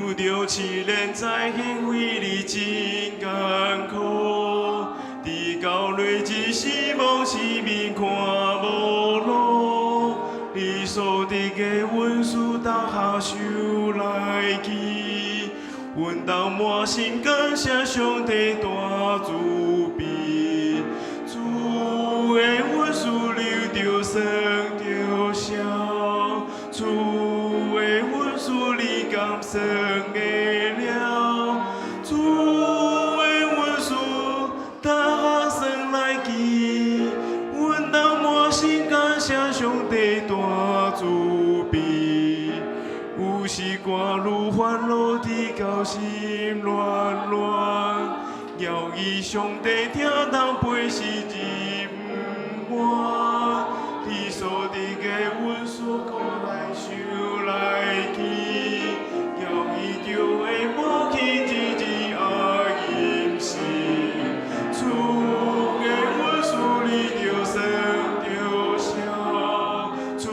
遇著試煉才顯為你真艱苦。直到落日死亡四面看無路，你所得的恩賜逐項收來記，阮當滿心感謝上帝大慈悲。主的恩賜流著酸著笑，主的恩賜你甘算會了？主的恩賜逐項算來記，阮當滿心感謝上帝大慈悲。有時寒如煩惱，直到心亂亂，搖伊上帝疼痛背時入毋完，你所得的恩賜閣來收來記，搖伊就會無去日日愛飲食。主的恩賜你著算著笑，主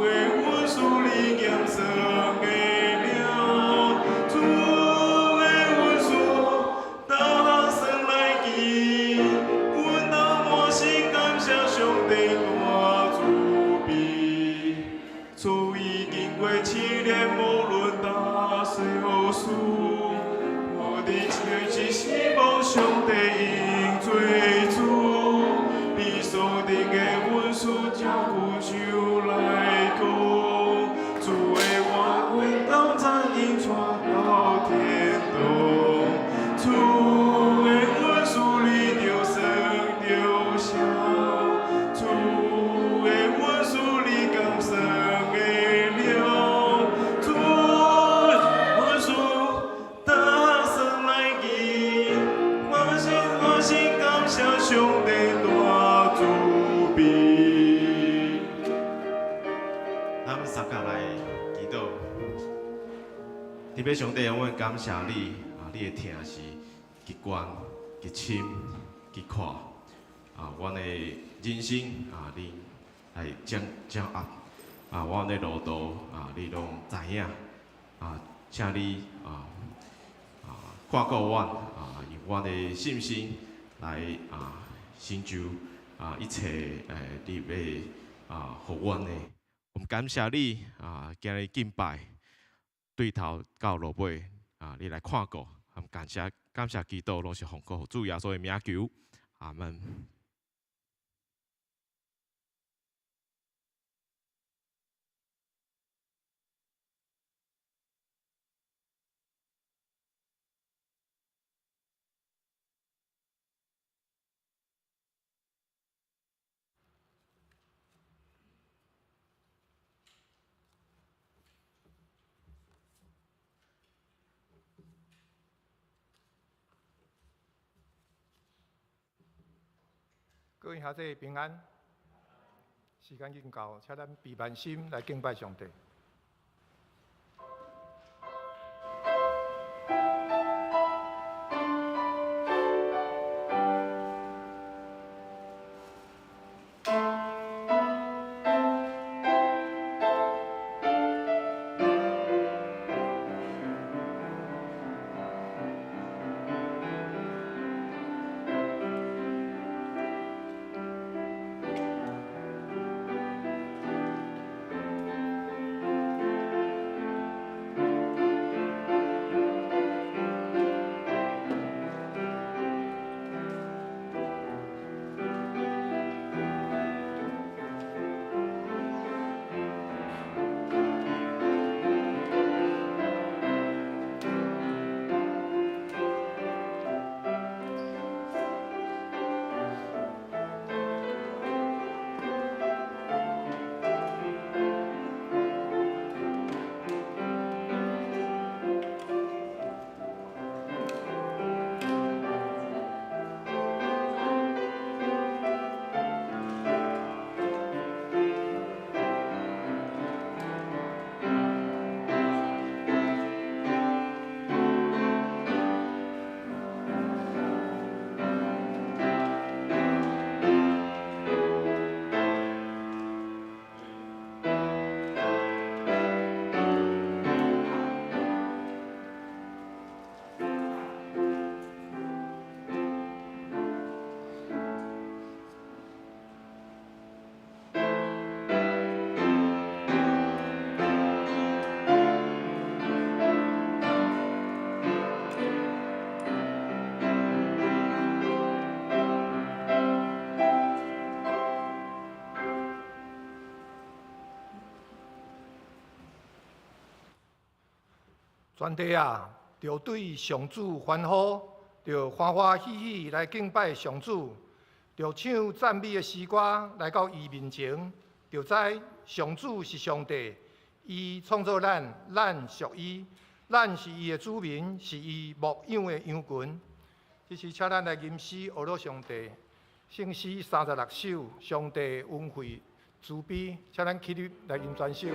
的恩賜你驗算會了，主的恩賜逐項算來記，阮當滿心感謝上帝大慈悲。所以經過試煉，無論大小事，我的一希望上帝應做主，你所得的恩賜照顧就來講，主的話會到讚應傳到天堂，主的恩賜你著算著笑，主的恩賜你甘算會了？主的恩賜逐項算來記，滿心滿心感謝上帝大慈悲。咱們三個來祈禱。天父上帝，阮感謝你啊！你的疼是極懸、極深、極闊啊！阮的人生啊，你來掌掌握啊！阮的路途啊，你攏知影啊！請你啊啊看顧阮啊，用阮的信心來啊成就啊一切你欲啊予阮的。我們感謝你啊，今日敬拜對頭到落尾啊，你來看顧，我們感謝感謝基督，攏是奉靠主耶穌的名求，阿門。 各位兄弟平安，時間已經到，請咱閉萬心來敬拜上帝。全地啊，著對上主歡呼，著歡歡喜喜來敬拜上主，著唱讚美的詩歌來到伊面前，著知上主是上帝，伊創造咱，咱屬伊，咱是伊的子民，是伊牧養的羊群。這時，請咱來吟詩學樂上帝，聖詩36首，上帝恩惠慈悲，請咱起立來吟全首。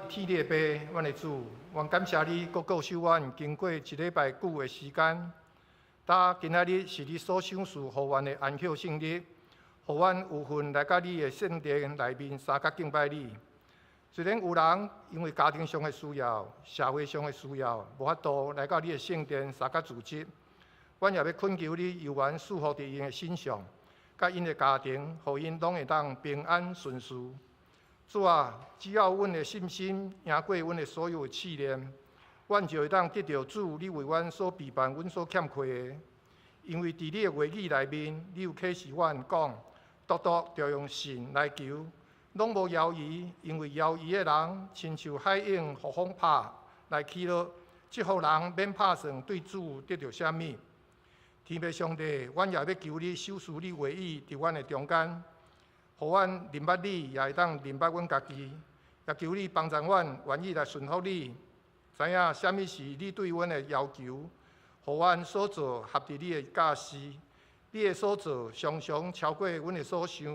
天地的父，阮的主，阮感謝你，閣顧守阮經過一禮拜久的時間。今仔日是你所賞賜予阮的安息聖日，予阮有份來到你的聖殿內面相佮敬拜你。雖然有人因為家庭上的需要、社會上的需要，無法度來到你的聖殿相佮組織，阮也欲懇求你，猶原賜福佇𪜶的身上，佮𪜶的家庭，予𪜶攏會當平安順遂。主啊，只要阮的信心贏過阮的所有的試煉，阮就會當得著主你為阮所備辦、阮所欠缺的。因為佇你的話語內面，你有啟示阮講，獨獨著用信來求，攏無猶豫，因為猶豫的人，親像海湧予風拍來起落，這號人免拍算對主得著啥物。天父上帝，阮也欲求你賞賜你話語佇阮的中間。予阮認捌你，也會當認捌阮家己。也求你幫助阮，願意來順服你，知影啥物是你對阮的要求，予阮所做合佇你的教示。你的所做常常超過阮的所想。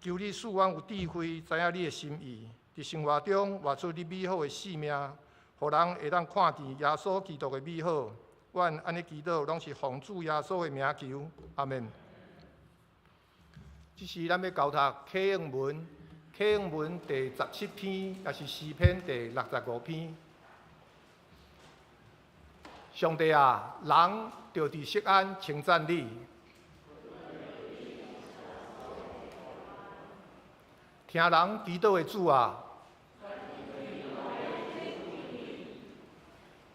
求你賜阮有智慧，知影你的心意，佇生活中活出你美好的生命，予人會當看見耶穌基督的美好。阮按呢祈禱，攏是奉主耶穌的名求，阿們。這時，咱欲交讀啟應文，啟應文第17篇，也是詩篇第65篇。上帝啊，人著佇錫安稱讚你，聽人祈禱的主啊，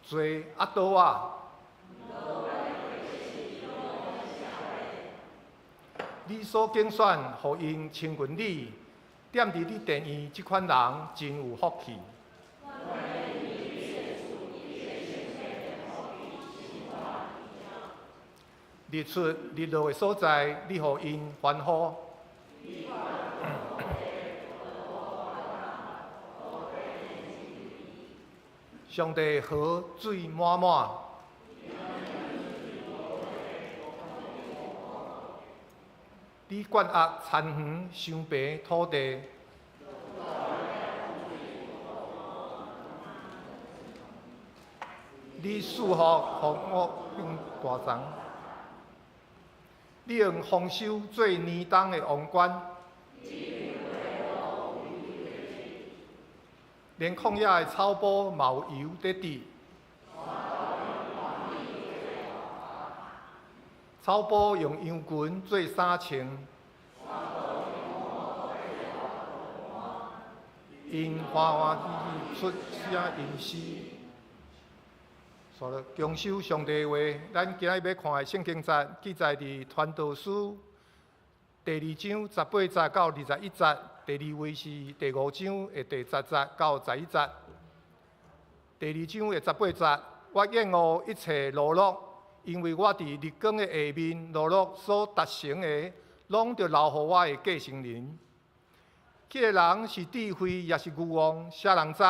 坐阿桌啊。你所揀選，予𪜶親近你，踮佇你殿院這款人真有福氣。日出日落的所在，你予𪜶歡呼。上帝河水滿滿。你灌壓田園，收平土地。你賜福予我變大欉。你用豐收做年冬的王冠。連曠野的草埔嘛有油佇滴。草埔用羊群做衫穿。𪜶歡歡喜喜出寫吟詩。煞落恭守上帝話，咱今仔日欲看的聖經節記載佇傳道書第二章十八節到21節，第二位是第五章的第十節到11節。第二章的十八節，我厭惡一切勞碌，因為我佇日光的下面勞碌所達成的，攏著留予我的繼承人。彼個人是智慧，抑是愚妄，啥人知？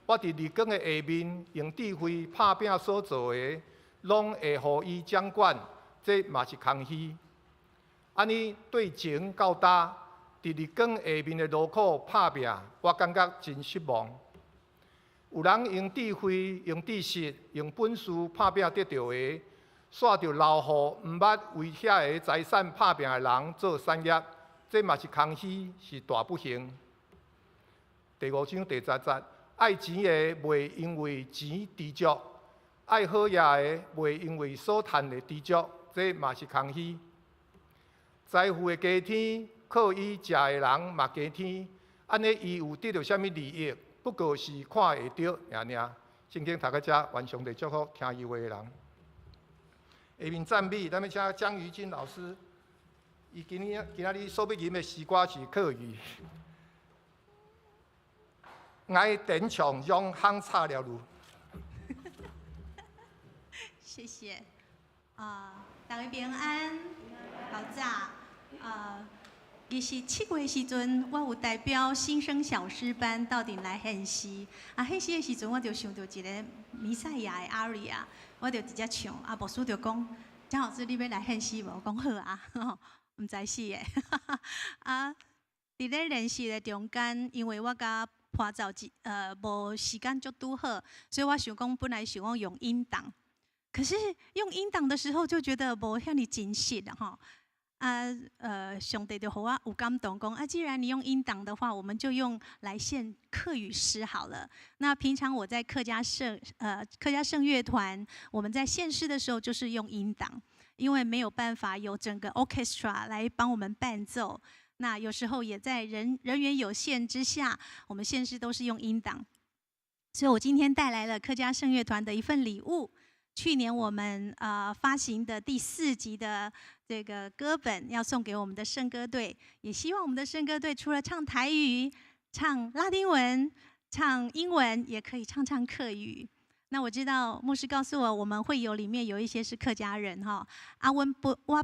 我佇日光的下面用智慧拍拚所做的，攏會予伊掌管，這嘛是空虛。按呢對前到今，佇日光下面的勞苦拍拚，我感覺真失望。有人用智慧、用知識、用本事拍拚得著的，煞著留予毋捌為遐个財產拍拚的人做產業，這嘛是空虛，是大不幸。第五章第十節，愛錢的袂因為錢知足，愛好業的袂因為所趁的知足，這嘛是空虛。財富會加添，靠伊食的人嘛加添，按呢伊有得著啥物利益？不過是看會著爾爾。聖經讀到遮，願上帝祝福聽伊話的人。下面讚美，咱欲請江瑜金老師，伊今年今仔日所欲吟的詩歌是客語。𠊎點唱讓行差了路。謝謝。啊，大家平安，好早。啊，其實7月時陣，我有代表新生小詩班鬥陣來獻詩。啊，獻詩的時陣，我就想著一個彌賽亞的 aria，我就直接唱。啊，牧師就講：江老師，你欲來獻詩無？我講好啊，毋知死的。啊，佇咧練習的中間，因為我佮伴奏一無時間足拄好，所以我想講，本來想講用音檔，可是用音檔的時候就覺得無遐爾真實吼。啊，上帝就予我有感動，講啊，既然你用音檔的話，我們就用來獻客語詩好了。那平常我在客家聖樂團，我們在獻詩的時候就是用音檔，因為沒有辦法有整個 orchestra 來幫我們伴奏。那有時候也在人員有限之下，我們獻詩都是用音檔。所以我今天帶來了客家聖樂團的一份禮物。去年我們發行的第四輯的這個歌本，要送給我們的聖歌隊，也希望我們的聖歌隊除了唱台語、唱拉丁文、唱英文，也可以唱唱客語。那我知道牧師告訴我，我們會有裡面有一些是客家人哈。啊，我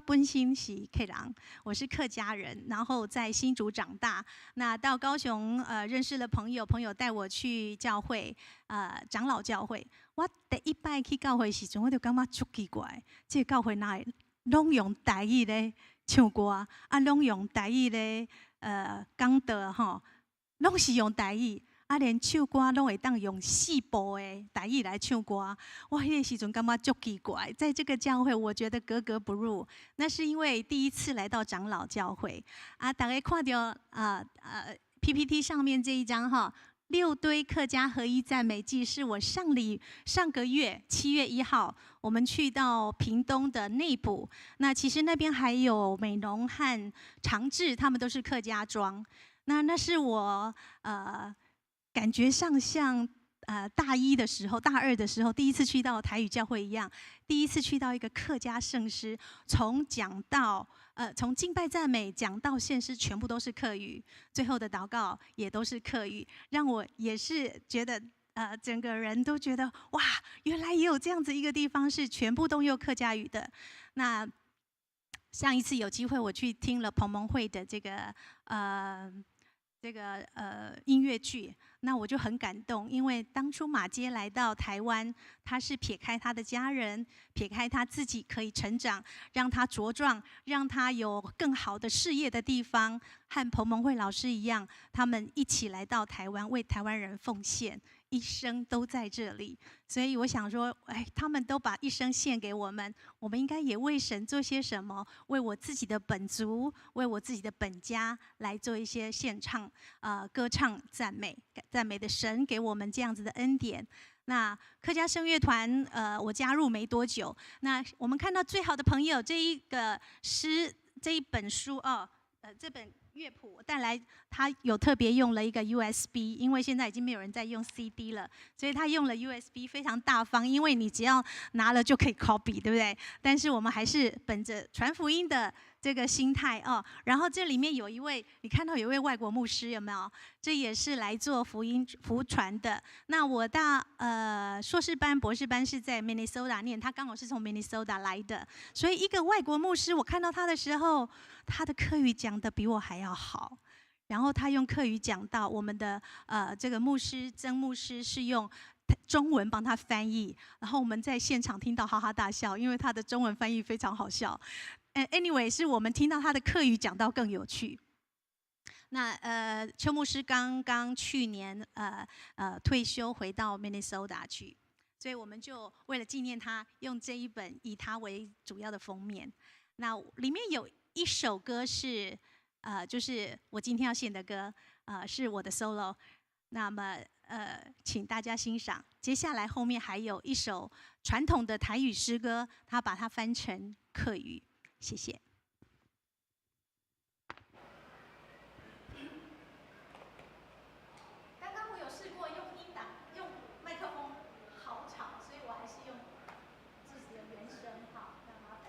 本身是客人，我是客家人，然後在新竹長大。那到高雄認識了朋友，朋友帶我去教會，長老教會。我第一擺去教會時陣，我就感覺足奇怪，這個教會哪會攏用台語咧唱歌，啊，攏用台語咧講道吼，攏是用台語。啊，連唱歌攏會當用四部的台語來唱歌，我彼個時陣感覺足奇怪，在這個教會，我覺得格格不入。那是因為第一次來到長老教會，啊，大家看著PPT 上面這一張哈，六堆客家合一讚美祭，是我上個月7月1號，我們去到屏東的內埔，那其實那邊還有美濃和長治，他們都是客家莊。那是我感覺上像大一的時候、大二的時候，第一次去到台語教會一樣，第一次去到一個客家聖詩，從講到從敬拜讚美講到獻詩，全部都是客語，最後的禱告也都是客語，讓我也是覺得整個人都覺得哇，原來也有這樣子一個地方是全部都用客家語的。那上一次有機會我去聽了彭蒙惠的這個。这个音乐剧，那我就很感动，因为当初马偕来到台湾，他是撇开他的家人，撇开他自己可以成长，让他茁壮，让他有更好的事业的地方，和彭蒙惠老师一样，他们一起来到台湾，为台湾人奉献，一生都在这里。所以我想说，哎，他们都把一生献给我们，我们应该也为神做些什么，为我自己的本族，为我自己的本家来做一些献唱、歌唱、赞美，赞美的神给我们这样子的恩典。那客家圣乐团，我加入没多久，那我们看到最好的朋友这一个诗，这一本书哦，这本乐谱带来，他有特别用了一个 USB，因为现在已经没有人在用 CD 了，所以他用了 USB，非常大方，因为你只要拿了就可以 copy，对不对？但是我们还是本着传福音的这个心态哦。然后这里面有一位，你看到有一位外国牧师有没有？这也是来做福音福传的。那我大硕士班、博士班是在 Minnesota 念，他刚好是从 Minnesota 来的，所以一个外国牧师，我看到他的时候，他的客语讲的比我还要好。然后他用客语讲到我们的这个牧师曾牧师是用中文帮他翻译，然后我们在现场听到哈哈大笑，因为他的中文翻译非常好笑。Anyway，是我们听到他的客语讲到更有趣。那邱牧师刚刚去年退休回到 Minnesota 去，所以我们就为了纪念他，用这一本以他为主要的封面。那里面有一首歌是就是我今天要献的歌，是我的 solo。那么请大家欣赏。接下来后面还有一首传统的台语诗歌，他把它翻成客语。谢谢。刚刚我有试过用音档，用麦克风，好吵，所以我还是用自己的原聲。好，那麻煩。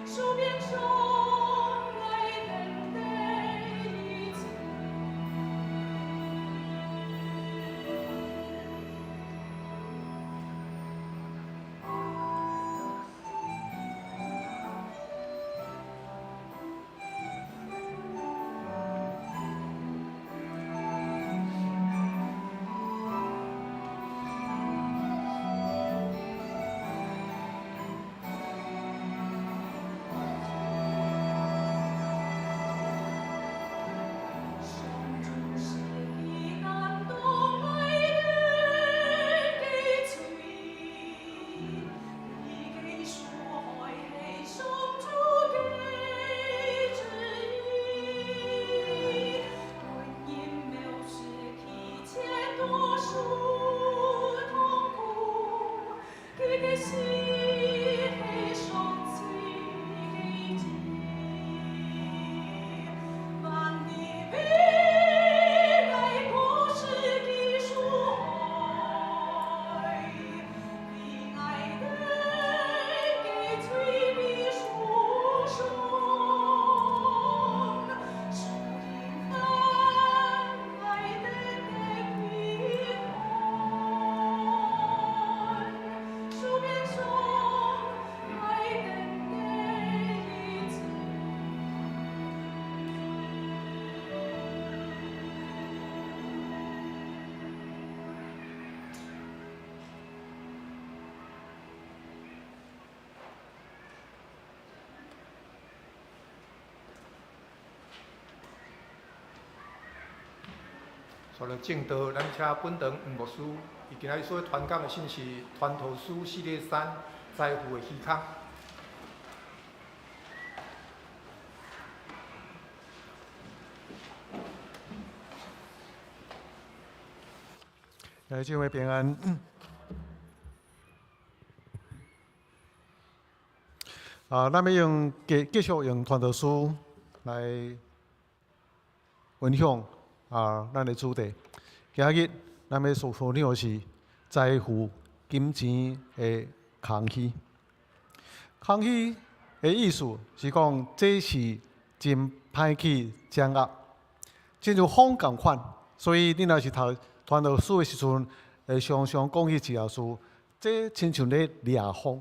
手边。紲來證道，咱請本堂黃牧師，伊今仔日所傳講的信息，傳道書系列三，財富的虛空。來，諸位平安。啊，咱欲用繼繼續用傳道書來分享啊，咱的主題。今日咱欲所分享的是財富、金錢的空虛。空虛的意思是講，這是真歹去掌握，親像風仝款。所以你若是讀傳道書的時陣，會常常講起一項事，這親像咧掠風。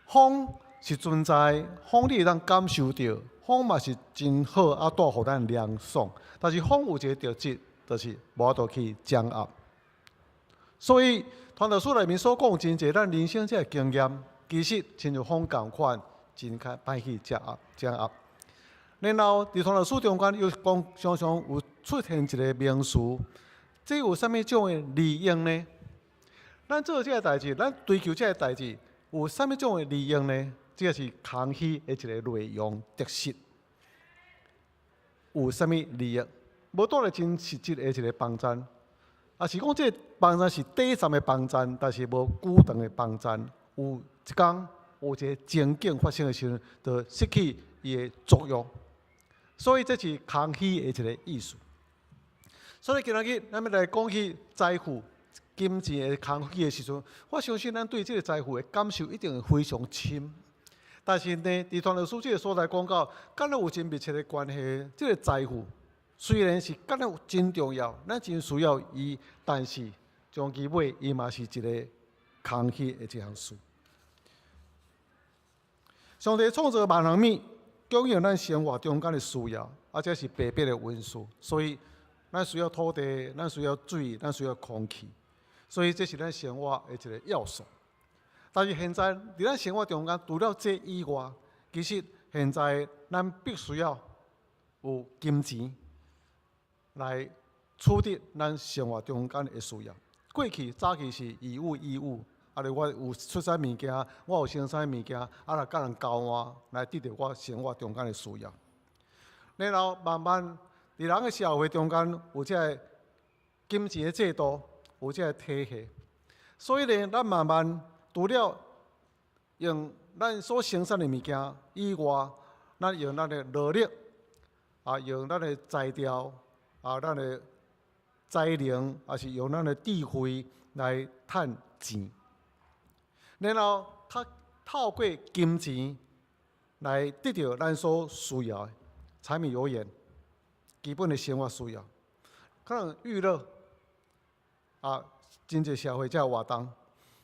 風是存在，風你會當感受著，風嘛是真好，啊帶予咱涼爽。但是風有一個特質，就是無法度去掌握。所以傳道書內面所講真濟咱人生這个經驗，其實親像風仝款，真較歹去掌握掌握。然後佇傳道書中間又講，常常有出現一個名詞，這有啥物種的利用呢？咱做這个代誌，咱追求這个代誌，有啥物種的利用呢？這个是空虛的一個內容特色。有啥物利益？無帶來真實質的一個幫助，抑是講這個幫助是短暫的幫助，但是無久長的幫助。有一工有一個情景發生的時陣，就失去伊的作用。所以這是空虛的一個意思。所以今仔日咱欲來講起財富、金錢的空虛的時陣，我相信咱對這個財富的感受一定會非常深。但是呢，佇傳道書這个所在講到，敢若有真密切的關係。這个財富雖然是敢若真重要，咱真需要伊，但是終其尾，伊嘛是一个空虛的一項事。上帝創造萬項物，供應咱生活中間的需要，啊，這是白白的恩賜。所以，咱需要土地，咱需要水，咱需要空氣，所以這是咱生活的一个要素。但是現在佇咱生活中間，除了這以外，其實現在咱必須要有金錢來取得咱生活中間的需要。過去早期是以物易物，啊，咧我有出產物件，我有生產物件，啊來佮人交換，來得著我生活中間的需要。然後慢慢佇人的社會中間有這个金錢的制度，有這个體系，所以呢，咱慢慢除了用咱所生產的物件以外，咱用咱的勞力，啊，用咱的才調，啊，咱的才能，抑是用咱的智慧來趁錢，然後較透過金錢來得著咱所需要的柴米油鹽，基本的生活需要，可能娛樂，啊，真濟社會這活動，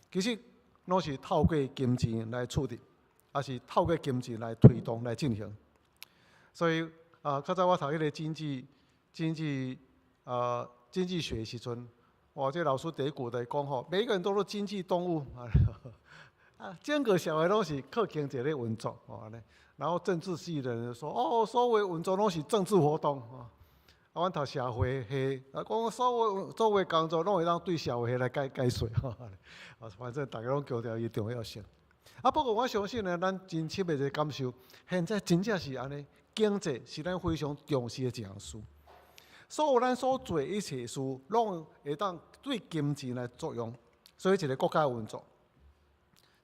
其實攏是透過金錢來處理，抑是透過金錢來推動來進行。所以啊，較早我讀彼个經濟、經濟啊經濟學時陣，哇，這個老師第一句就講吼，每個人都是經濟動物啊，整個社會攏是靠經濟咧運作，吼按呢。然後政治系的人說，哦，所有運作攏是政治活動，啊，阮讀社會系，啊，講所有所有工作攏會當對社會系來解解說，啊，反正逐家攏強調伊重要性。啊，不過我相信呢，咱真深的一个感受，現在真正是按呢，經濟是咱非常重視的一項事。所有咱所做一切事，攏會當對金錢來作用。所以一個國家運作，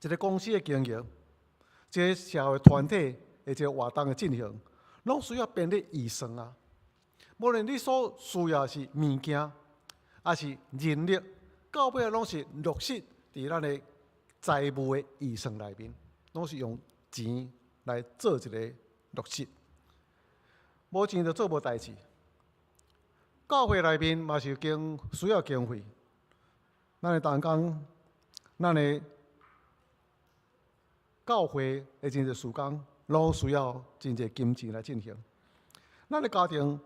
一個公司的經營，一個社會團體的一個活動的進行，攏需要編列預算啊。無論你所需要是物件，抑是人力，到尾攏是落實佇咱的財務的預算內面，攏是用錢來做一个落實。無錢就做無代誌。教會內面嘛是經需要經費，咱的同工，咱的教會的真濟事工，攏需要真濟金錢來進行。咱的家庭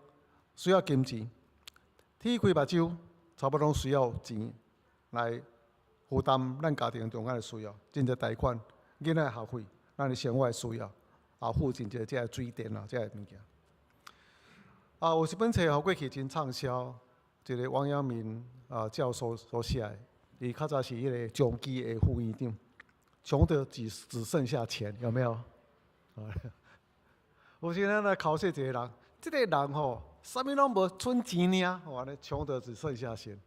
需要金錢，天開目睭，差不多攏需要錢來負擔咱家庭中間的需要，真濟貸款、囡仔學費、咱的生活的需要，也付真濟這个水電啊，這个物件。啊，有一本冊予過去真暢銷，一个王陽明啊教授所寫的，伊較早是彼个彰基的副院長，窮得只剩下錢，有沒有？有時咱來考試一個人，這個人吼，啥物攏無，賰錢爾，哇！呢窮得只剩下錢。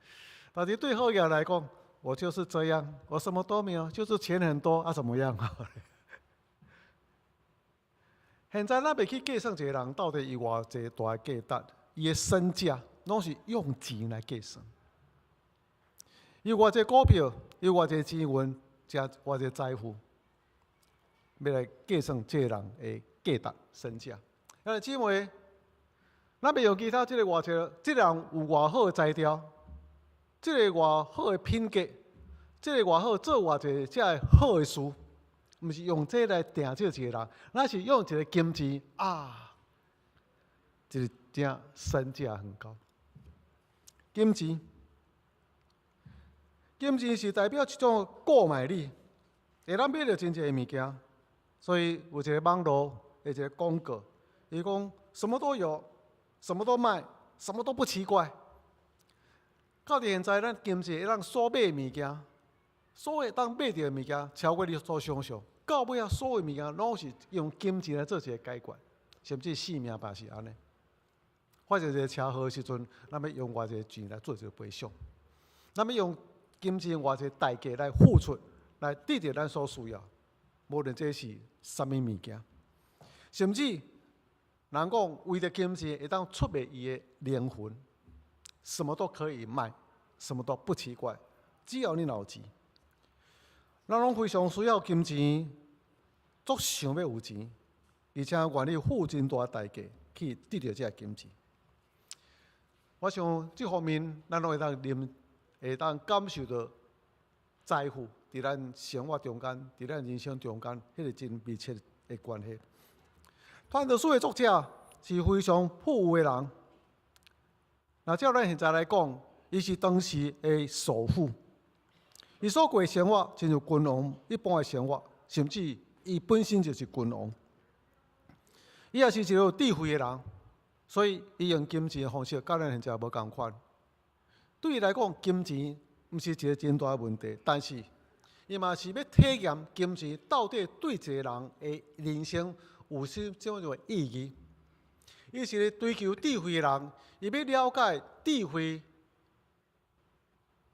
但是對好額來講，我就是這樣，我什麼都沒有，就是錢很多啊，怎麼樣？現在咱袂去計算一個人到底有偌濟大的價值，伊的身價攏是用錢來計算。有偌濟股票，有偌濟錢銀，加偌濟財富，欲來計算這個人的價值身價。兄弟姊妹，咱袂用其他這个偌濟，這個人有偌好的才調，這个偌好的品格，這个偌好做偌濟這个好的事，毋是用這來定這一個人，咱是用一个金錢啊，這個正身價很高。金錢，金錢是代表一種購買力，會當買著真濟物件，所以有一个網路的一个廣告，伊講什麼都有，什麼都賣，什麼都不奇怪。到佇現在，咱金錢會當所買物件，所會當買著的物件，超過你所想象。到尾仔，所有物件攏是用金錢來做一个解決，甚至性命嘛是按呢。發生一个車禍的時陣，咱欲用偌濟錢來做一个賠償，咱欲用金錢偌濟代價來付出，來得著咱所需要，無論這是啥物物件，甚至人講為著金錢會當出賣伊的靈魂，什麼都可以賣，什麼都不奇怪，只要你有錢。咱攏非常需要金錢，足想欲有錢，而且願意付真大代價去得著這个金錢。我想這方面，咱攏會當啉，會當感受著財富佇咱生活中間，佇咱人生中間，彼个真密切的關係。傳道書的作者是非常富有的人，若照咱現在來講，伊是當時的首富。伊所過的生活，親像君王一般的生活，甚至伊本身就是君王。伊也是一個有智慧的人，所以伊用金錢的方式，佮咱現在無仝款。對伊來講，金錢毋是一個真大的問題，但是伊嘛是欲體驗金錢到底對一個人的人生有啥物的意義。伊是個追求智慧的人，伊欲了解智慧，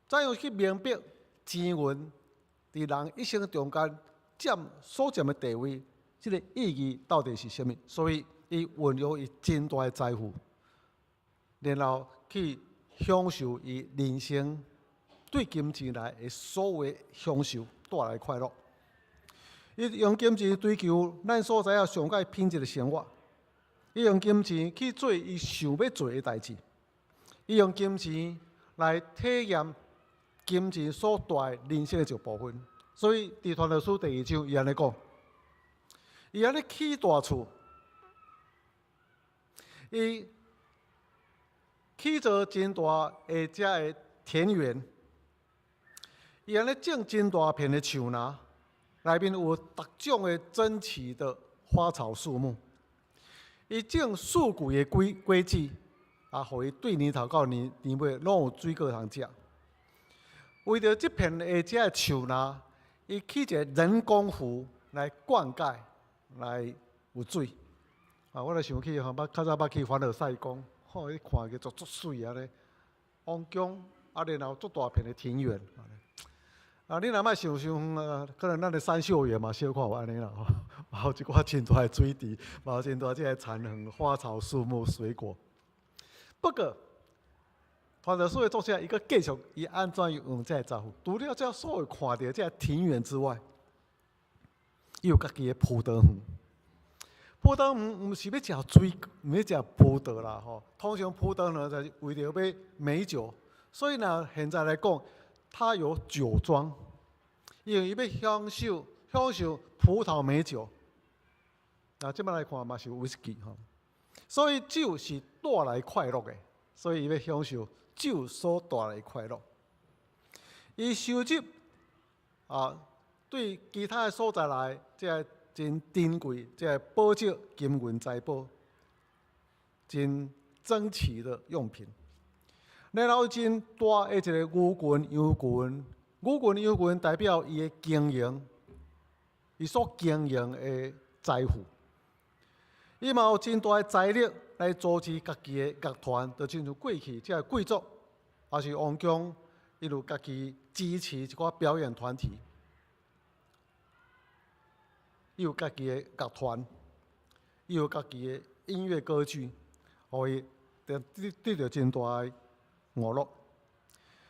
怎樣去明白錢銀佇人一生中間佔所佔的地位，這个意義到底是啥物？所以，伊運用伊真大的財富，然後去享受伊人生對金錢來的所有享受帶來的快樂。伊用金錢追求咱所知影上蓋品質的生活，伊用金錢去做伊想欲做的代誌，伊用金錢來體驗金錢所帶來人生的一部分。所以，佇傳道書第二章，伊按呢講，伊按呢起大厝，伊起造真大的這个田園，伊按呢種真大片的樹林，內面有逐種的珍奇的花草樹木。伊種四季的果子，啊，予伊對年頭到年年尾攏有水果通食。為著這片的這个樹林，伊起一个人工湖來灌溉，來有水。啊，我來想起吼，捌較早捌去凡爾賽宮，吼，伊看起足足媠按呢，王宮啊，然後足大片的庭園。啊，你若莫想傷遠啊，可能咱的三秀園嘛，小可有按呢啦吼，嘛有一寡真大的水池，嘛有真大這个田園、花草樹木、水果。不過，傳道書的作者伊閣繼續伊按怎用這个財富？除了這所有看著這个庭園之外，伊有家己的葡萄園。葡萄園毋是欲食水，毋是食葡萄啦吼。通常葡萄園就是為著欲美酒，所以呢，現在來講，它有酒莊，因為伊欲享受葡萄美酒。啊，這擺來看嘛是威士忌吼，所以酒是帶來快樂的，所以伊欲享受酒所帶來的快樂。伊收集啊，對其他的所在來，這个真珍貴，這个寶石、金銀財寶，真珍奇的用品。然後真大的一個牛群羊群，牛群羊群代表伊的經營，伊所經營的財富。伊嘛有真大的財力來組織家己的樂團，就親像過去這个貴族，抑是王宮，伊有家己支持一寡表演團體，伊有家己的樂團，伊有家己的音樂歌劇，予伊得得得著真大的娛樂。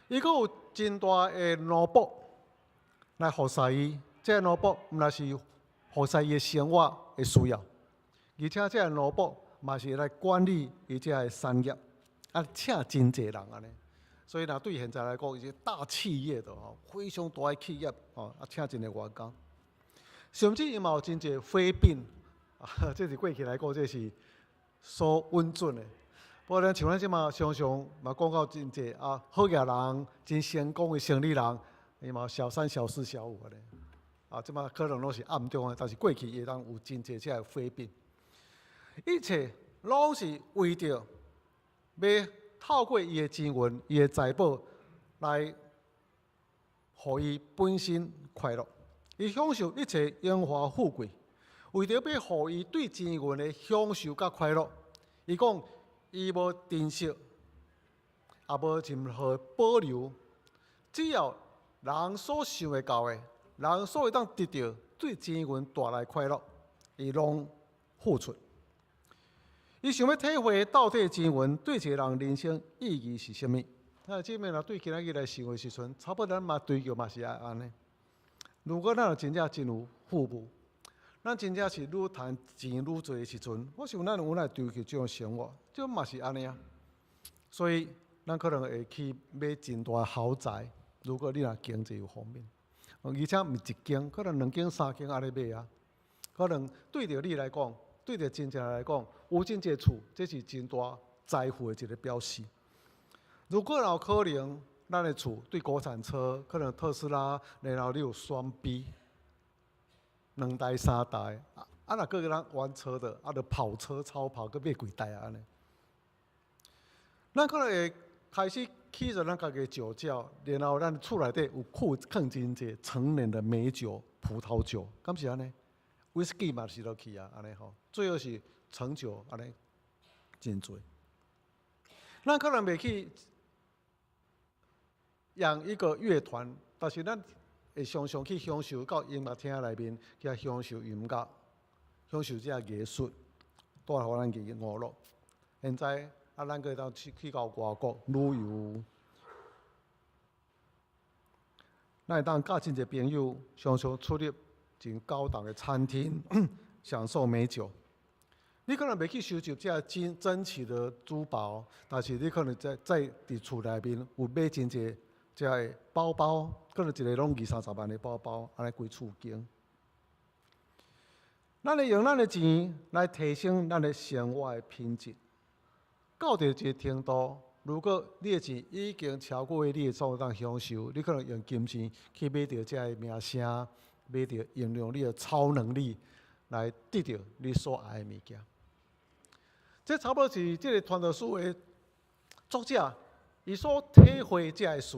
伊閣有真大的奴僕來服侍伊，這个奴僕毋但是服侍伊的生活的需要。而且這个奴僕嘛是來管理伊這个產業，啊，請真濟人按呢。所以若對現在來講，伊是大企業的吼，非常大的企業吼，啊，請真濟員工。甚至伊嘛有真濟妃嬪，啊，這是過去來講，這是所允准的。不過咱像咱這馬常常嘛講到真濟啊，好額人，真成功的生理人，伊嘛小三、小四、小五按呢。啊，這馬可能攏是暗中的，但是過去會當有真濟這个妃嬪。一切攏是為著欲透過伊的錢銀、伊的財寶來予伊本身快樂。伊享受一切榮華富貴，為著欲予伊對錢銀的享受佮快樂，伊講伊無珍惜，也無任何保留，只要人所想會到的，人所會當得著對錢銀帶來快樂，伊攏付出。伊想欲體會到底錢銀對一個人人生意義是啥物？啊，這面若對今仔日來想的時陣，差不多咱嘛追求嘛是愛按呢。如果咱若真正真有富裕，咱真正是愈趁錢愈濟的時陣，我想咱有哪會追求這種生活，這嘛是按呢啊。所以，咱可能會去買真大豪宅。如果你若經濟有方便，而且毋是一間，可能兩間、三間按呢買啊。可能對著你來講，對著真正來講，有真濟厝，這是真大財富的一個表示。如果有可能，咱的厝對國產車，可能特斯拉，然後你有雙 B，兩台三台，啊，若閣予咱玩車的，啊，著跑車超跑，閣買幾台啊按呢。咱可能會開始起著咱家己的酒窖，然後咱厝內底有庫囥真濟陳年的美酒、葡萄酒，敢是按呢？威士忌嘛是落去啊，按呢吼，最好是橙酒按呢真濟。咱可能袂去養一個樂團，但是咱會常常去享受到音樂廳內面去享受音樂，享受這個藝術，帶予咱去娛樂。現在啊，咱閣會當去去到外國旅遊，咱會當佮真濟朋友常常出入真高檔的餐廳，享受美酒。你可能袂去收集這真珍奇的珠寶，但是你可能在在佇厝內面有買真濟這个包包，可能一个攏二三十萬的包包，按呢規厝間。咱會用咱的錢來提升咱的生活的品質，到佇一個程度，如果你的錢已經超過你會所當享受，你可能用金錢去買著這个名聲，買著用用你的超能力來得著你所愛的物件。這差不多是這個傳道書的作者，伊所體會這个事，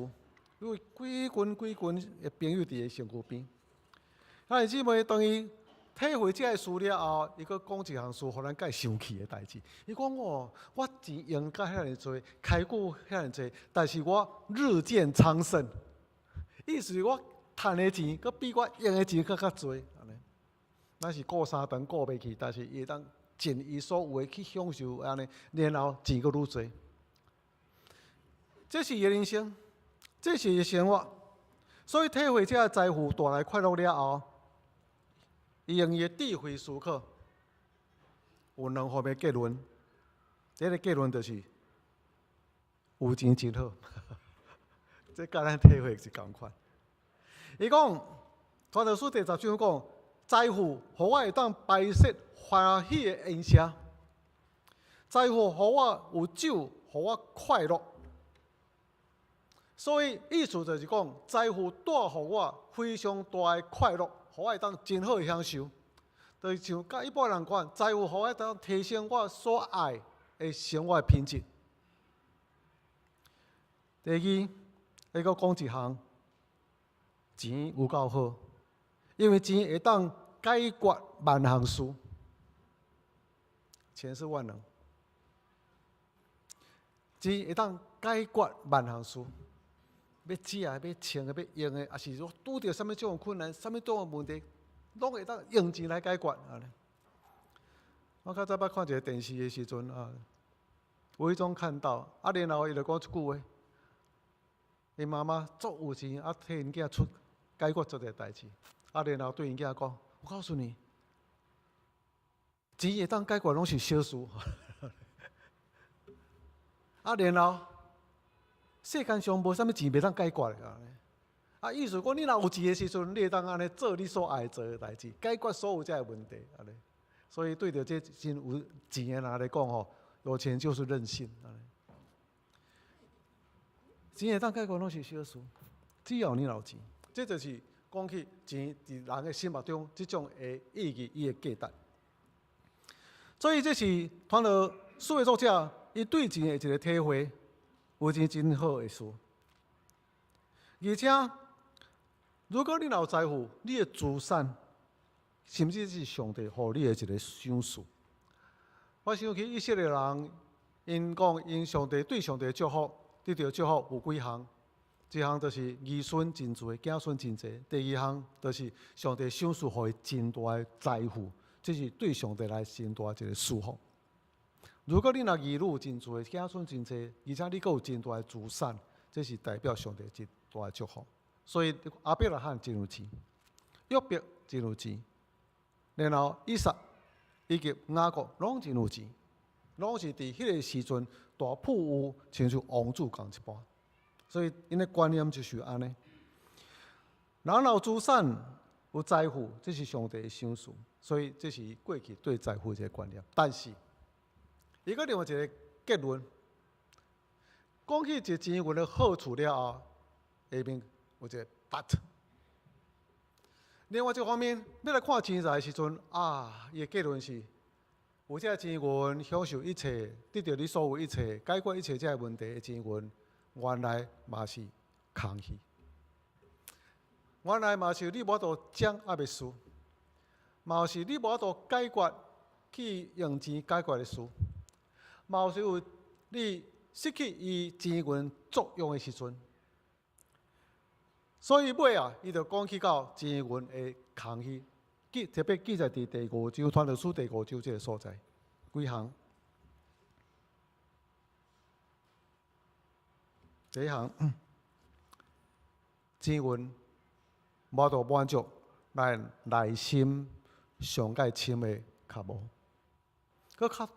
因為幾群幾群的朋友佇伊身軀邊。啊，姊妹當伊體會這个事了後，伊閣講一項事，予咱較會生氣的代誌。伊講哦，我錢用甲遐爾濟，開過遐爾濟，但是我日漸昌盛。意思是我趁的錢，閣比我用的錢閣較濟。按呢，咱是顧三頓顧袂去，但是伊會當盡伊所有的去享受按呢，然後錢閣愈濟。這是伊的人生，這是伊的生活。所以體會這个財富帶來快樂了後，伊用伊的智慧思考，有兩方面結論。第一个結論就是有錢真好，這佮咱體會是仝款。伊講，傳道書第十章講，財富予我會當擺設歡喜的筵席，財富予我有酒，予我快樂。所以意思就是講，財富帶予我非常大的快樂，予我會當真好的享受。就是像佮一般人講，財富予我會當提升我所愛的生活的品質。第二，會閣講一項，錢有夠好，因為錢會當解決萬項事。錢是萬能，錢會當解決萬項事。欲食的、欲穿的、欲用的，抑是說拄著啥物種困難、啥物種的問題，攏會當用錢來解決。我較早捌看一個電視的時陣啊，無意中看到，啊，然後伊就講一句話，𪜶媽媽足有錢，啊，替𪜶囝出解決足濟代誌，啊，然後對𪜶囝講：我告訴你，錢會當解決攏是小事。啊，然後世間上無啥物錢袂當解決的。啊，意思講你若有錢的時陣，你會當按呢做你所愛做的代誌，解決所有這个問題。按呢，所以對著這真有錢的人來講吼，有錢就是任性。錢會當解決攏是小事，只要你有錢，這就是講起錢佇人的心目中這種的意義，伊的價值。所以這是傳道書的作者，伊對錢的一個體會，有錢真好的事。而且，如果你若有財富，你的資產，甚至是上帝予你的一個賞賜。我想起以色列人，𪜶講𪜶上帝對上帝的祝福，得著祝福有幾項？一項就是兒孫真濟，子孫真濟。第二項就是上帝賞賜予伊真大的財富，這是對上帝來真大一個祝福。如果你若兒女真濟，子孫真濟，而且你閣有真大的資產，這是代表上帝真大的祝福。所以亞伯拉罕真有錢，約伯真有錢，然後以撒以及雅各攏真有錢，攏是佇彼個時陣大富有，親像王子仝一般。所以𪜶的觀念就是按呢。人若有資產、有財富，這是上帝的賞賜，所以這是過去對財富一個觀念。但是，伊閣另外一個結論，講起這錢銀的好處了後，下面有一個 but。另外一方面，欲來看錢財的時陣，啊，伊的結論是，有這錢銀享受一切，得著你所有一切，解決一切這个問題的錢銀，原來嘛是空虛。原來嘛是你無法度掌握的事，嘛是你無法度解決去用錢解決的事，嘛是有你失去伊錢銀作用的時陣。所以尾啊，伊就講起到錢銀的空虛，記特別記載佇第五章，傳道書第五章這个所在，幾行？第一項，錢銀無法度滿足咱內心上蓋深的渴望，閣較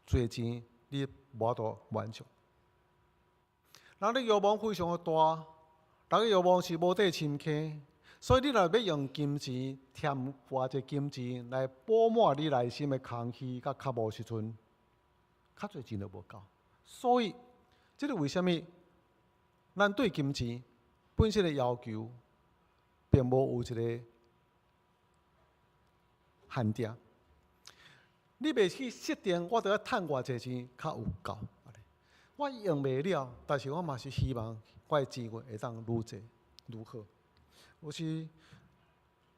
濟錢，你無法度滿足。人的欲望非常的大，人的欲望是無底深坑，所以你若欲用金錢添偌濟金錢來補滿你內心的空虛佮渴望時陣，較濟錢都無夠。所以，這個為啥物？咱對金錢本身的要求，並無有一個限定。你袂去設定，我著愛趁偌濟錢較有夠。我用袂了，但是我嘛是希望我的錢銀會當愈濟愈好。有時，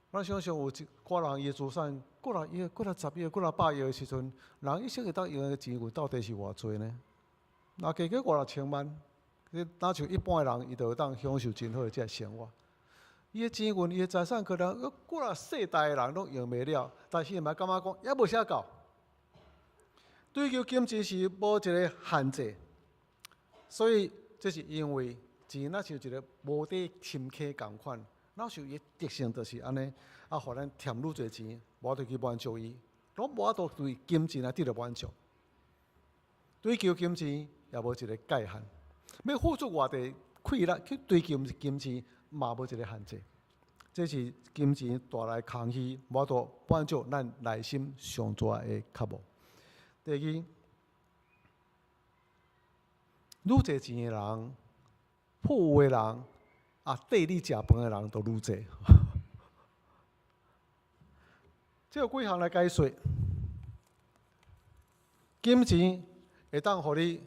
咱想想有一寡人伊的資產，幾若億、幾若十億、幾若百億的時陣，人一生會當用的錢銀到底是偌濟呢？若加過五六千萬。你若像一般的人，伊就會當享受真好的這个生活。伊的錢銀、伊的財產，可能幾若世代的人攏用袂了，但是伊嘛感覺講猶無啥夠。追求金錢是無一個限制，所以這是因為錢若像一個無底深坑仝款，若像伊的特性就是按呢，啊，予咱添愈濟錢，無法度去滿足伊，攏無法度對金錢來得著滿足。追求金錢也無一個界限。欲付出偌濟氣力去追求金錢，嘛無一個限制。這是金錢帶來空虛，無法度滿足咱內心上大的渴望。第二，愈濟錢的人，富有的人，啊，綴你食飯的人就愈濟。這有幾項來解說，金錢會當予你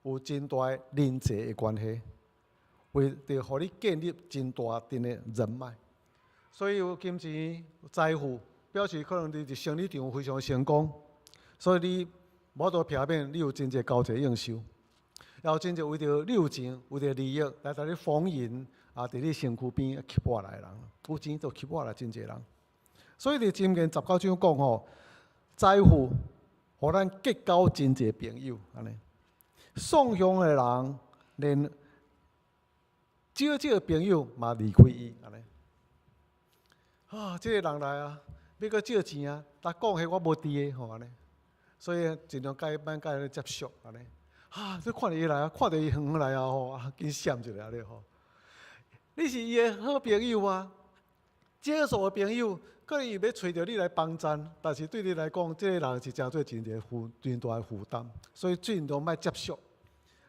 有真大的人際的關係，會著予你建立真大陣的人脈。所以有金錢、財富，表示可能你佇生理場非常成功，所以你無法度避免你有真濟交際應酬，也有真濟為著你有錢、為著利益來共你逢迎啊，佇你身軀邊吸過來的人，有錢就吸過來真濟人。所以佇箴言十九章講吼，財富予咱結交真濟朋友，按呢。喪享的人，連少少朋友嘛離開伊，按呢。啊，這个人來啊，欲閣借錢啊，但講彼我無佇的吼按呢，所以盡量共伊莫共伊接觸按呢。啊，你看著伊來啊，看著伊遠遠來啊吼，啊，緊閃一下咧吼。你是伊的好朋友啊，少數的朋友，可能伊欲揣著你來幫贊，但是對你來講，這个人是誠做真濟負真大的負擔，所以盡量莫接觸。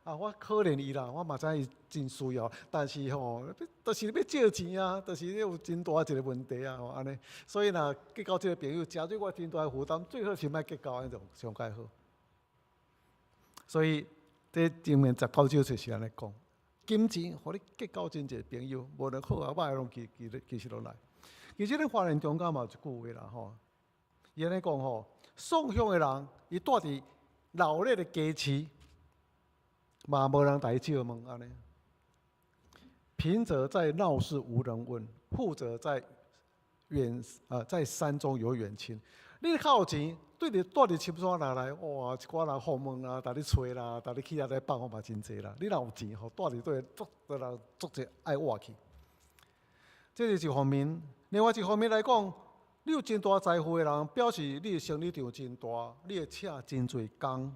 啊，我可憐伊啦，我嘛知伊真需要，但是吼，就是欲借錢啊，就是有真大一个問題啊，吼按呢。所以若結交這个朋友，誠做我真大的負擔，最好是莫結交，按呢就上蓋好。所以，這箴言十九章就是按呢講，金錢予你結交真濟朋友，無論好抑歹，攏其其其實攏來。其實咧，華人中間嘛有一句話啦，吼，伊按呢講吼，喪享的人，伊蹛佇鬧熱的街市，嘛無人共伊借問按呢。貧者在鬧市無人問，富者在遠啊在山中有遠親。你較有錢，對佇蹛佇深山內內，哇，一寡人訪問啦，共你揣啦，共你去遐咧放嘛真濟啦。你若有錢吼，蹛佇佗足濟人足濟愛倚去。這是一方面，另外一方面來講，你有真大財富的人，表示你的生理場真大，你會請真濟工。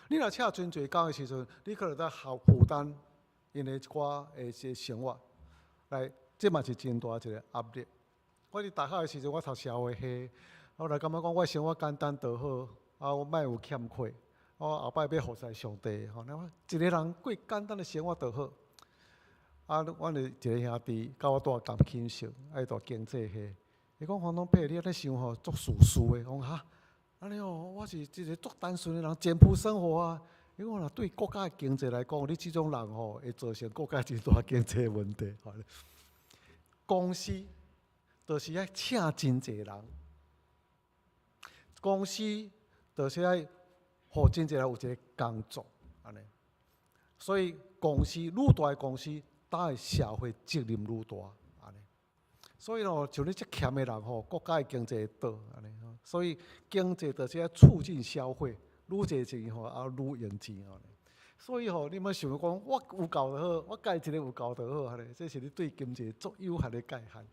你若請真濟工的時陣，你可能在負擔𪜶的一寡的一個生活，來，這嘛是真大一個壓力。我佇大學的時陣，我讀社會系，我來感覺講我生活簡單就好，啊，我莫有欠缺，我後擺欲服侍上帝吼。那我一个人過簡單的生活就好。啊，阮的一个兄弟佮我蹛仝寢室，啊，伊讀經濟系，伊講黃東伯，你按呢想吼，足自私的，講哈。按呢哦，我是一个足單純的人，簡樸生活啊。伊講若對國家的經濟來講，你這種人吼，會造成國家真大經濟問題。公司就是愛請真濟人，公司就是愛予真濟人有一个工作，按呢。所以公司愈大的公司，擔的社會責任愈大，按呢。所以吼，像你遮儉的人吼，國家的經濟會倒，按呢。所以經濟就是愛促進消費，愈濟錢吼，啊愈用錢吼。所以吼，你莫想講我有夠就好，我家己一个有夠就好，按呢，這是你對經濟足有限的界限。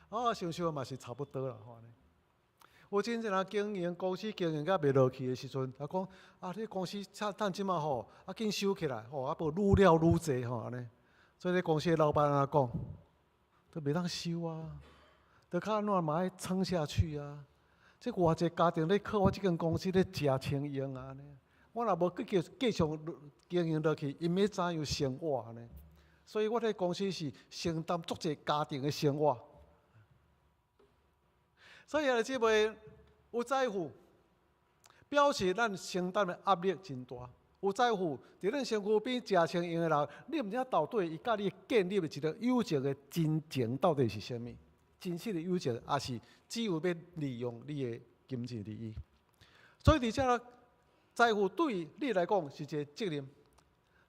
啊，想想嘛是差不多啦，吼。有真濟人經營公司經營甲袂落去的時陣，他講啊，你公司趁趁這馬吼，啊緊收起來吼，啊無愈了愈濟吼按呢。所以這公司的老闆按怎講，都袂當收啊，都較按怎嘛愛撐下去啊。這偌濟家庭咧靠我這間公司咧食清用啊按呢。我若無繼續繼續經營落去，𪜶欲怎樣生活按呢？所以我這公司是承擔足濟家庭的生活。所以兄弟姊妹有財富，表示咱承擔的壓力真大。有財富，佇咱身軀邊食清用的人，你毋知影到底伊佮你建立的一个友情的真情到底是啥物？真實的友情，抑是只有欲利用你的金錢利益？所以佇遮財富對你來講是一个責任。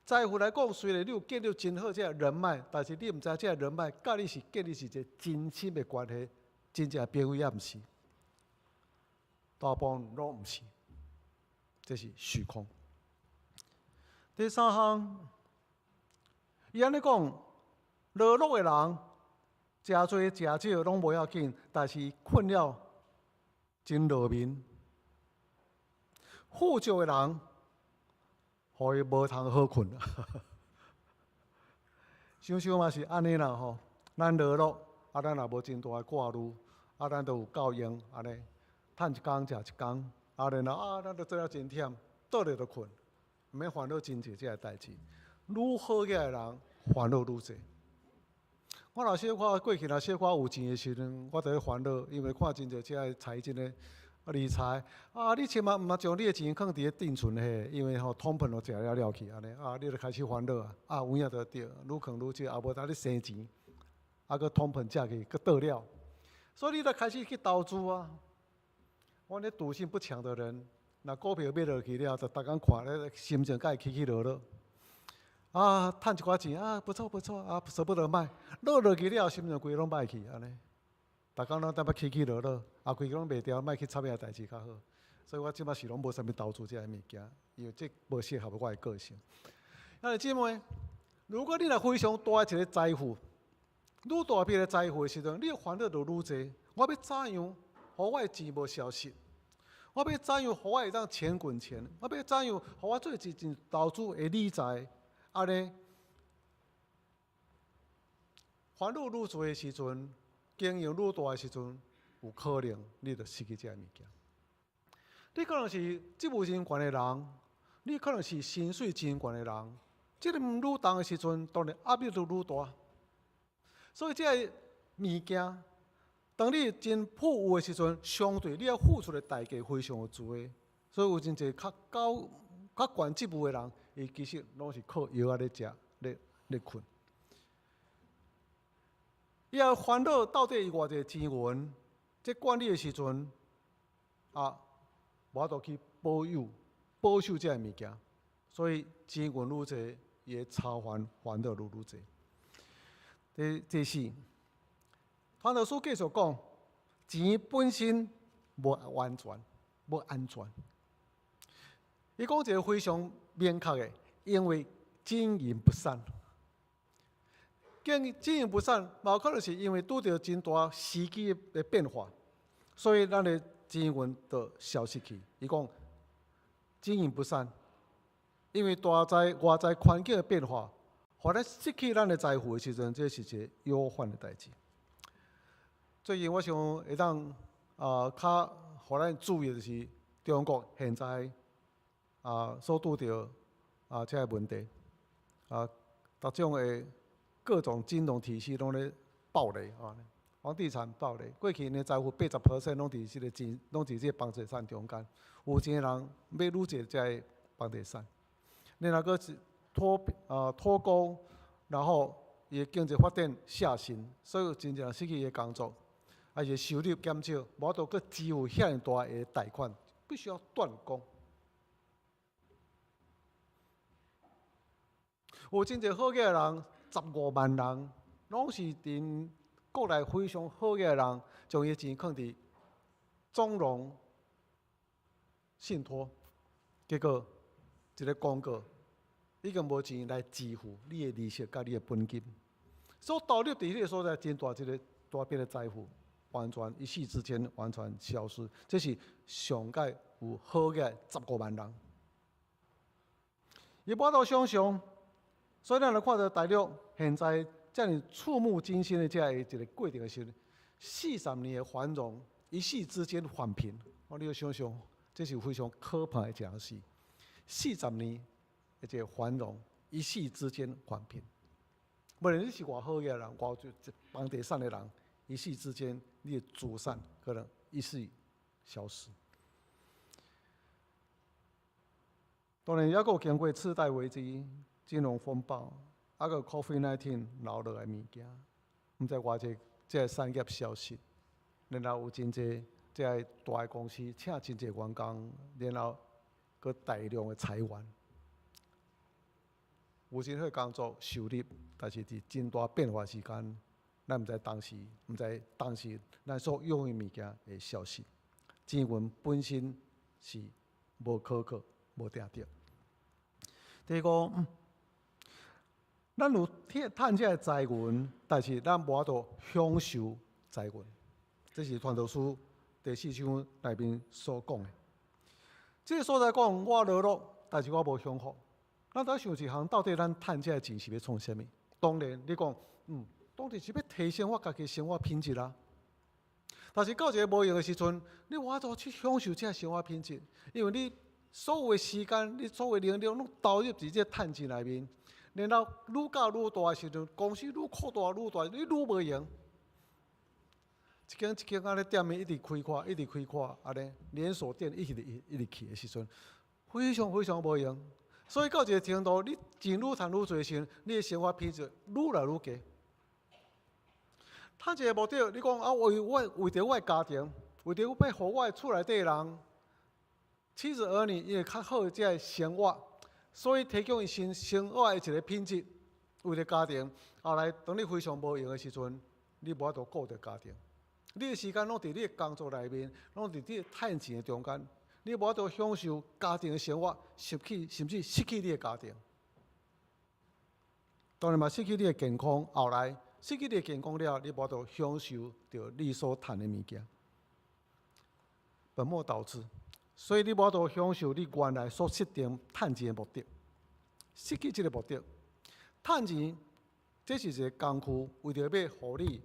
財富來講，雖然你有建立真好這个人脈，但是你毋知這个人脈佮你是建立是一个真心的關係，真正朋友抑毋是，大部分攏毋是，這是虛空。第三項，伊按呢講，勞碌的人，食濟食少攏無要緊，但是睏了真落眠。富足的人，予伊無通好睏。想想嘛是按呢啦吼，咱勞碌，啊，咱也無真大的掛慮，啊，咱都有夠用，按呢，趁一工食一工，啊，然後啊，咱都做了真忝，倒來就睏，毋免煩惱真濟這个代誌。愈好額的人，煩惱愈濟。我若小可過去若小可有錢的時陣，我就咧煩惱，因為看真濟這个財經的理財啊，你千萬毋通將你的錢囥佇咧定存嘿，因為吼通膨都食了了去按呢，啊，你就開始煩惱啊，啊有影就對，愈囥愈少，啊無當你生錢，啊閣通膨食去，閣倒了，所以你就開始去投資啊。阮咧賭性不強的人，若股票買落去了，就逐工看咧，心情才會起起落落。啊，趁一寡錢啊，不錯不錯，啊捨不得賣，落落去了，心情規攏歹去按呢。逐工攏淡薄起起落落，啊，規個攏賣掉，莫去插遐代誌較好。所以我這擺是攏無啥物投資這个物件，因為這無適合我的個性。啊，姊妹，如果你若非常大一个財富，愈大筆的財富的時陣，你的煩惱就愈濟。我欲怎樣，予我的錢無消失？我欲怎樣，予我會當錢滾錢？我欲怎樣，予我做一件投資會理財？按呢，煩惱愈濟的時陣，經營愈大的時陣，有可能你就失去這个物件。你可能是職務真懸的人，你可能是薪水真懸的人，責任愈重的時陣，當然壓力就愈大。所以這个物件，當你真富有的時陣，相對你要付出的代價非常的濟。所以有真濟較高、較懸職務的人，伊其實攏是靠藥仔咧食、咧咧睏。伊也煩惱到底伊偌濟錢銀，這管理的時陣啊，無法度去保有、保守這个物件，所以錢銀愈濟，伊的操煩煩惱愈愈濟。第四，傳道書繼續講，錢本身無完全、無安全。伊講一個非常明確的，因為經營不善。經營不善，嘛有可能是因為拄著真大時機的變化，所以咱的錢銀就消失去。伊講經營不善，因為大在外在環境的變化，予咱失去咱的財富的時陣，這是一個憂患的代誌。最近我想會當啊，較予咱注意的就是中國現在啊所拄著啊這个問題啊，各種的各種金融體系攏咧爆雷啊，房地產爆雷，過去呢財富80% 攏佇這个錢，攏佇這个房地產中間，有錢的人買愈濟這个房地產，然後閣是脫鈎，然後伊的經濟發展下行，所以真濟人失去伊的工作，啊伊的收入減少，無法度閣支付遐爾大的貸款，必須要斷供。有真濟好額的人，15萬人，攏是佇國內非常好額的人，將伊錢囥佇中融信託，結果一个廣告，已經無錢來支付你的利息佮你的本金，所投入佇彼个所在，真大一个大筆的財富，完全一夕之間完全消失。這是上蓋有好額十五萬人，伊無法度想像。所以咱來看著大陸現在遮爾觸目驚心的這个一個過程的時陣，40年的繁榮，一夕之間返貧，哦，你要想想，這是非常可怕的一件事。四十年的這個繁榮，一夕之間返貧。無論你是偌好的人，偌濟房地產的人，一夕之間，你的資產可能一時消失。當然，抑閣有經過次貸危機、金融風暴，啊閣 COVID-19 留落來物件，毋知偌濟這个產業消失，然後有真濟這个大的公司請真濟員工，然後閣大量的裁員，有真好工作收入，但是佇真大變化時間，咱毋知當時，毋知當時咱所擁有的物件會消失。錢銀本身是無可靠、無定著。第五，咱有趁這个財源，但是咱無法度享受財源。這是傳道書第四章內面所講的。這个所在講，我樂樂，但是我無享福。咱著想一項，到底咱趁這个錢是欲創啥物？當然，你講，當然是欲提升我家己生活品質啦。但是到一个無閒的時陣，你無法度去享受這个生活品質，因為你所有的時間、你所有的能力，攏投入佇這个趁錢內面。然後愈教愈大的時陣，公司愈擴大愈大，你愈無閒。一間一間按呢店面一直開闊，一直開闊，按呢連鎖店一直一直起的時陣，非常非常無閒。所以到一個程度，你錢愈趁愈濟時，你的生活品質愈來愈低。趁錢的目的，你講啊，為我為著我的家庭，為著欲予我的厝內底人，妻子兒女伊會較好的這个生活，所以提供伊生生活的一個品質，為著家庭。後來當你非常無閒的時陣，你無法度顧著家庭。你的時間攏佇你的工作內面，攏佇你趁錢的中間，你無法度享受家庭的生活，失去甚至失去你的家庭。當然嘛，失去你的健康，後來失去你的健康了，你無法度享受著你所趁的物件，本末倒置。所以你無法度享受你原來所設定趁錢的目的，失去這个目的。趁錢，這是一個工具，為著欲予你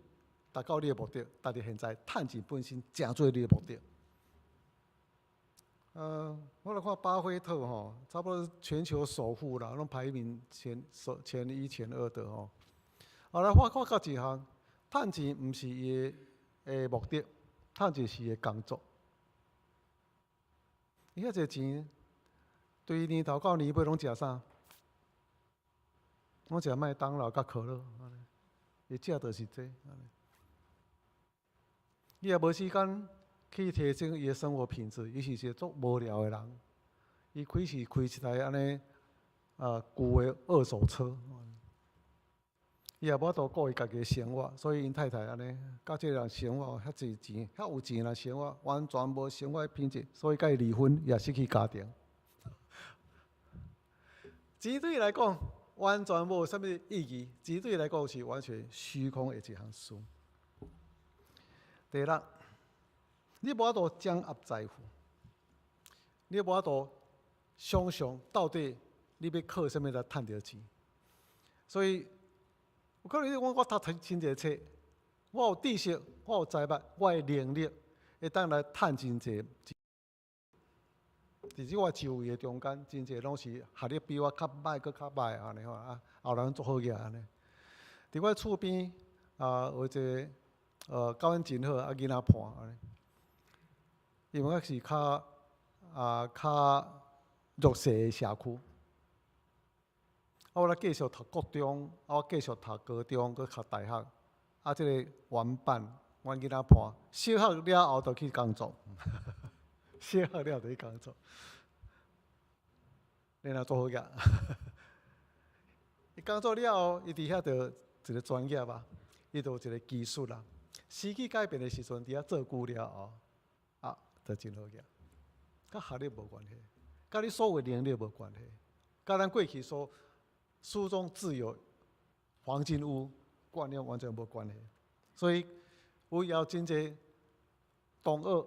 達到你的目的，但是現在趁錢本身成做你的目的。我來看巴菲特吼，差不多全球首富啦，攏排名前首前一前二的吼。後來我發覺一項，趁錢毋是伊的目的，趁錢是伊的工作。伊遐濟錢，對年頭到年尾攏食啥？攏食麥當勞佮可樂，伊食就是這。伊也無時間去提升伊的生活品質，伊是一個足無聊的人。伊開是開一台按呢舊的二手車，伊也無法度顧伊家己的生活，所以𪜶太太按呢，佮這个人生活遐濟錢，遐有錢人生活完全無生活品質，所以佮伊離婚，也失去家庭。錢對伊來講完全無啥物意義，錢對伊來講是完全虛空的一項事。第六，你無法度掌握財富，你無法度想象到底你欲靠啥物來趁著錢。所以有可能你講我讀真濟冊，我有知識，我有財物，我的能力會當來趁真濟錢。佇這我周圍的中間，真濟攏是學歷比我較歹，閣較歹按呢吼啊，後來攏足好額按呢。佇我厝邊啊，有一个佮阮真好啊囡仔伴按呢，因為我是較較弱勢的社區。啊，我來繼續讀國中，啊，我繼續讀高中，閣讀大學。啊，這个玩伴，阮囡仔伴，小學了後就去工作，小學了就去工作，然後做好額。伊工作了後，伊佇遐就一個專業啊，伊就有一個技術啦。時機改變的時陣，佇遐做久了後，啊，就真好額。佮學歷無關係，佮你所有能力無關係，佮咱過去說書中自有黃金屋觀念完全無關係。所以有也有真濟同學，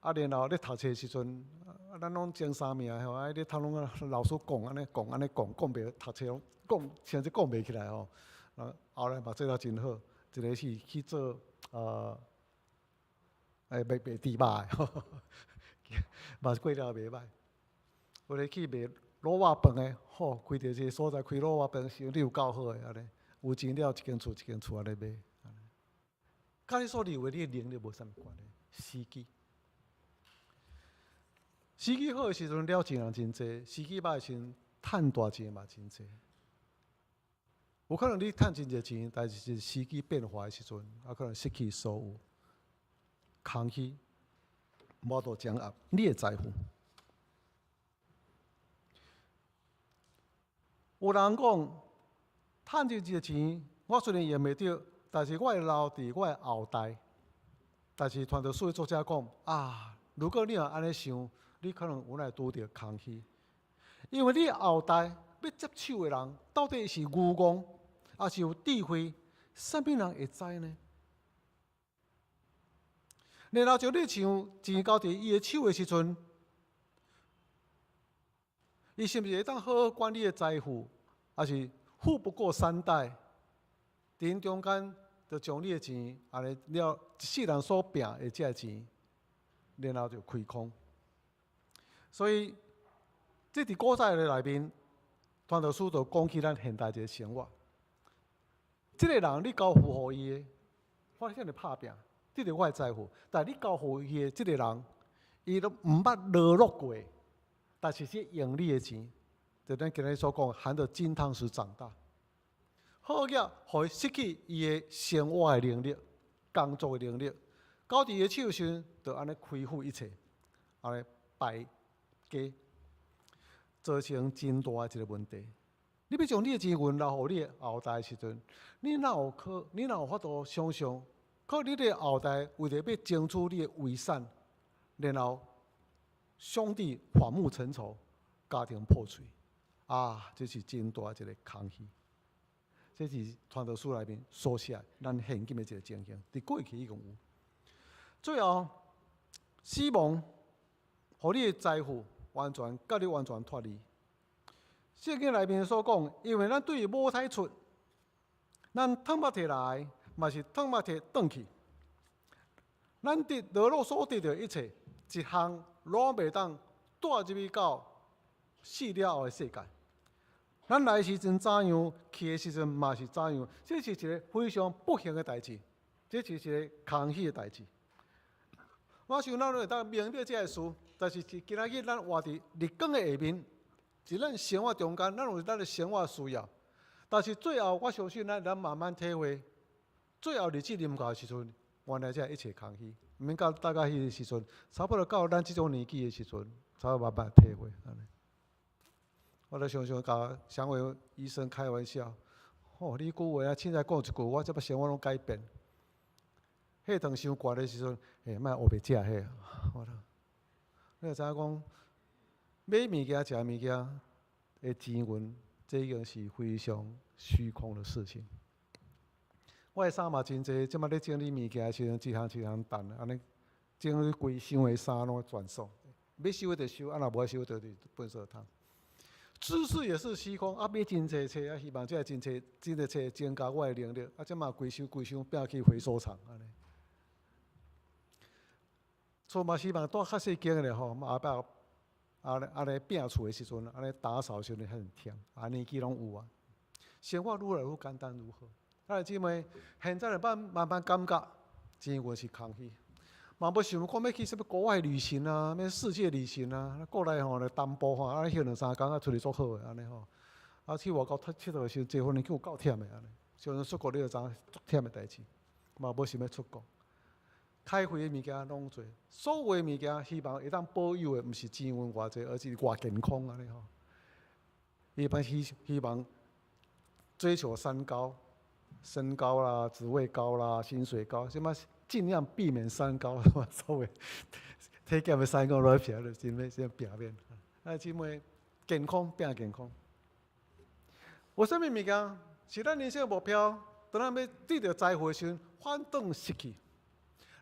啊，然後咧讀冊時陣，啊，咱攏前三名吼，啊，咧頭攏老師講按呢講按呢講，講袂讀冊講，甚至講袂起來吼。啊，後來嘛做了真好，一个是去做賣賣豬肉的，嘛是過了袂歹。有个去賣滷肉飯的，吼，開佇一个所在開滷肉飯，生意有夠好的按呢，有錢了一間厝一間厝按呢賣。佮你所認為你的能力無啥物關係，時機。時機好的時陣了錢人真濟，時機歹的時陣趁大錢嘛真濟。有可能你趁真濟錢，但是是時機變化的時陣，啊可能失去所有，空虛，無法度掌握你的財富。有人講，趁真濟錢，我雖然用袂著，但是我會留佇我的後代。但是傳道書的作者講啊，如果你若按呢想，你可能有會拄著空虛，因為你後代欲接手的人，到底是愚戇，抑是有智慧？啥物人會知呢？然後就你像錢交佇伊的手的時陣，伊是毋是會當好好管理的財富，抑是富不過三代？佇𪜶中間，就將你的錢，按呢了一世人所拚的這个錢，然後就虧空。所以，這佇古早的內面，傳道書就講起咱現代一个生活。這个人你交付予伊的，發現你拍拚，得著我的財富，但你交予伊的這个人，伊都毋捌落落過，但是是用你的錢，就咱今日所講，含著金湯匙長大。好額，予伊失去伊的生活的能力、工作的能力，交佇伊的手上，就按呢虧負一切，按呢敗家，造成真大的一个問題。你欲將你的錢運留予你的後代的時陣，你哪有可？你哪有法度想像？可你的後代為著欲爭取你的遺產，然後兄弟反目成仇，家庭破碎，啊！這是真大一个空虛。這是傳道書內面所寫，咱現今的一个情形，佇過去已經有。最後，死亡，予你的財富完全佮你完全脫離。聖經內面所講，因為咱對母胎出，咱褪目提來，嘛是褪目提轉去。咱佇勞碌所得著一切，一項攏袂當帶入去到死了後的世界。咱來時陣怎樣，去的時陣嘛是怎樣，這是一个非常不幸的代誌，這是一个空虛的代誌。我想咱會當明白這个事，但是今仔日咱活佇日光的下面，佇咱生活中間，咱有咱的生活需要。但是最後，我相信咱咱慢慢體會，最後日子臨到的時陣，原來這一切空虛。毋免到大概彼个時陣，差不多到咱這種年紀的時陣，才會慢慢體會。我咧常常共祥偉醫生開玩笑，吼，你句話啊，凊彩講一句，我這擺生活攏改變。血糖傷懸的時陣，欸，莫烏白食彼。我你就知影講，買物件、食物件的錢銀，這已經是非常虛空的事情。我的衫嘛真濟，這擺咧整理物件的時陣，一項一項澹，按呢整理規箱的衫攏全爽。欲收的就收，啊若無愛收就佇垃圾桶。知識也是虛空，啊買真濟冊，啊希望這个真濟真濟冊增加我的能力，啊這嘛規箱規箱摒去回收廠按呢。厝嘛希望住較細間的吼，後壁按呢按呢摒厝的時陣，按呢打掃時陣很忝，啊年紀攏有啊。生活愈來愈簡單如何？啊姊妹，現在慢慢慢感覺錢銀是空虛，嘛無想講欲去啥物國外旅行啊，欲世界旅行啊，國內吼來東部吼，啊歇兩三工啊出去足好的按呢吼。啊去外國𨑨迌的時陣，坐飛機有夠忝的按呢。像出國你就知影足忝的代誌，嘛無想欲出國。開費的物件攏濟，所有的物件希望會當保有的，毋是錢銀偌濟，而是偌健康按呢吼。一般希望追求三高，身高啦、職位高啦、薪水高，什麼盡量避免三高，稍微體檢的三高來拼，就真欲先避免。啊，姊妹健康拼健康。有啥物物件是咱人生的目標？當咱欲得著財富的時陣，反轉失去。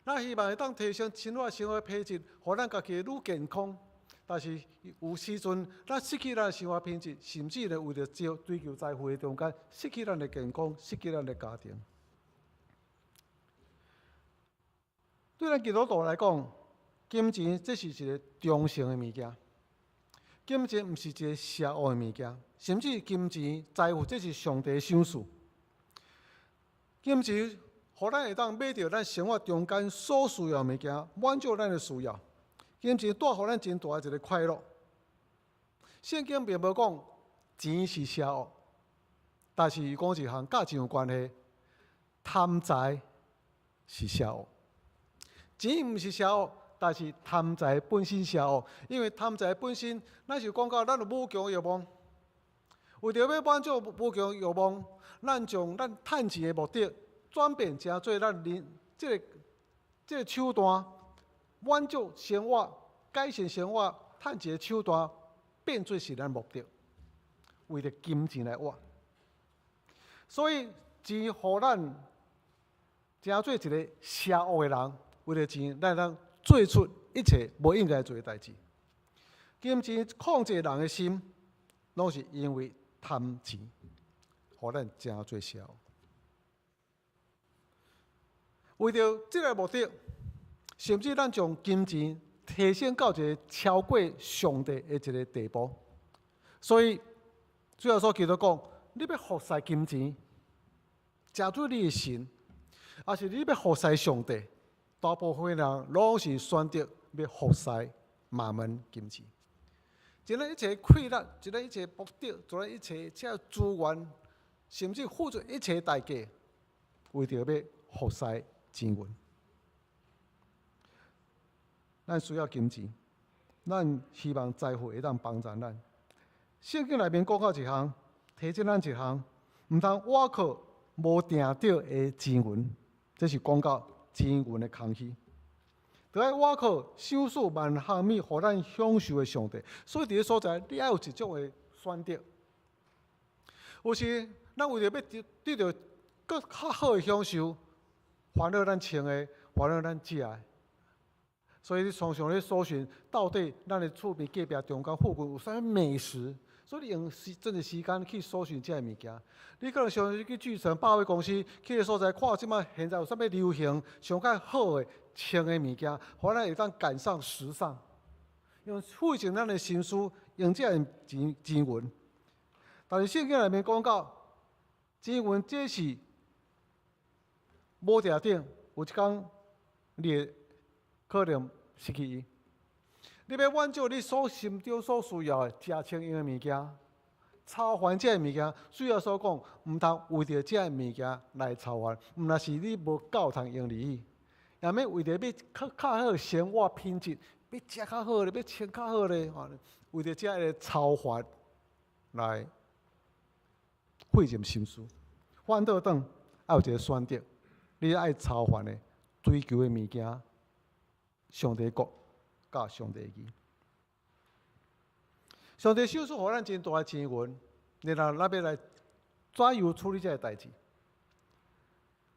咱希望會當提升生活品質，予咱家己愈健康。但是有時陣，咱失去咱的生活品質，甚至咧為著追求財富的中間，失去咱的健康，失去咱的家庭。對咱基督徒來講，金錢這是一个中性的物件。金錢毋是一个邪惡的物件，甚至金錢財富這是上帝賞賜。金錢予咱會當買著咱生活中間所需要的物件，滿足咱的需要。金錢帶予咱真大的一个快樂。聖經並無講錢是邪惡，但是伊講一項佮錢有關係，貪財是邪惡。錢毋是邪惡，但是貪財本身邪惡，因為貪財本身，咱是講到咱有無窮欲望，為著欲滿足無窮欲望，咱將咱趁錢的目的轉變成做咱人這個手段，滿足生活、改善生活、趁錢的手段，變做是咱目的，為著金錢來活。所以錢予咱成做一个邪惡的人，為著錢，咱會當做出一切無應該做的代誌。金錢控制人的心，攏是因為貪錢，予咱成做邪惡。為著這个目的，甚至咱將金錢提升到一个超過上帝的一个地步。所以，主耶穌基督講：你欲服侍金錢，成做你的神，抑是你欲服侍上帝？大部分人攏是選擇欲服侍瑪門金錢。盡咱一切氣力，盡咱一切目的，盡咱一切這資源，甚至付出一切代價，為著欲服侍錢銀。咱需要金錢，咱希望財富會當幫助咱。聖經內面講到一項，提醒咱一項，毋通倚靠無定著的錢銀，這是講到錢銀的空虛。著愛倚靠賞賜萬項物，予咱享受的上帝。所以佇個所在，你愛有一種的選擇。有時，咱為著欲得著閣較好的享受，煩惱咱穿的，煩惱咱食的。所以你常常咧搜尋，到底咱的厝邊隔壁中間附近有啥物美食？所以你用時真濟時間去搜尋這个物件。你可能常常去巨城百貨公司，去个所在看這擺現在有啥物流行，上較好的穿的物件，予咱會當趕上時尚。用費盡咱的心思，用這个錢錢銀。但是聖經內面講到，錢銀這是無定定，有一工你會可能失去伊。你欲滿足你所心中所需要的食穿用的物件，操煩這个物件，主耶穌講，毋通為著這个物件來操煩，毋但是你無夠通用入去，也免為著欲較較好生活品質，欲食較好咧，欲穿較好咧，吼，為著這个操煩來費盡心思。反倒轉，愛有一个選擇，你愛操煩的追求的物件，上帝國佮上帝義。上帝賞賜予咱真大的錢銀，然後咱欲來怎樣處理這个代誌？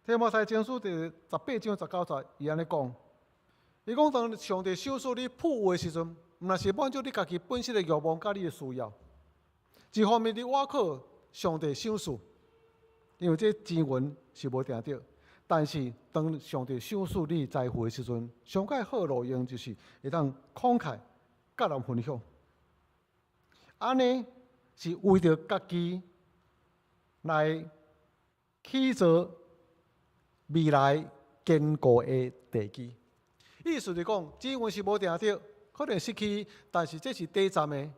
提摩太前書第18章19節，伊按呢講：伊講當上帝賞賜你富有的時陣，毋但是滿足你家己本身的欲望佮你的需要，一方面你倚靠上帝賞賜，因為這錢銀是無定著。但是當上帝賞賜你財富的時陣，上蓋好路用就是會當慷慨佮人分享。按呢是為著家己來起造未來堅固的地基。意思是講，錢銀是無定著，可能失去，但是這是短暫的，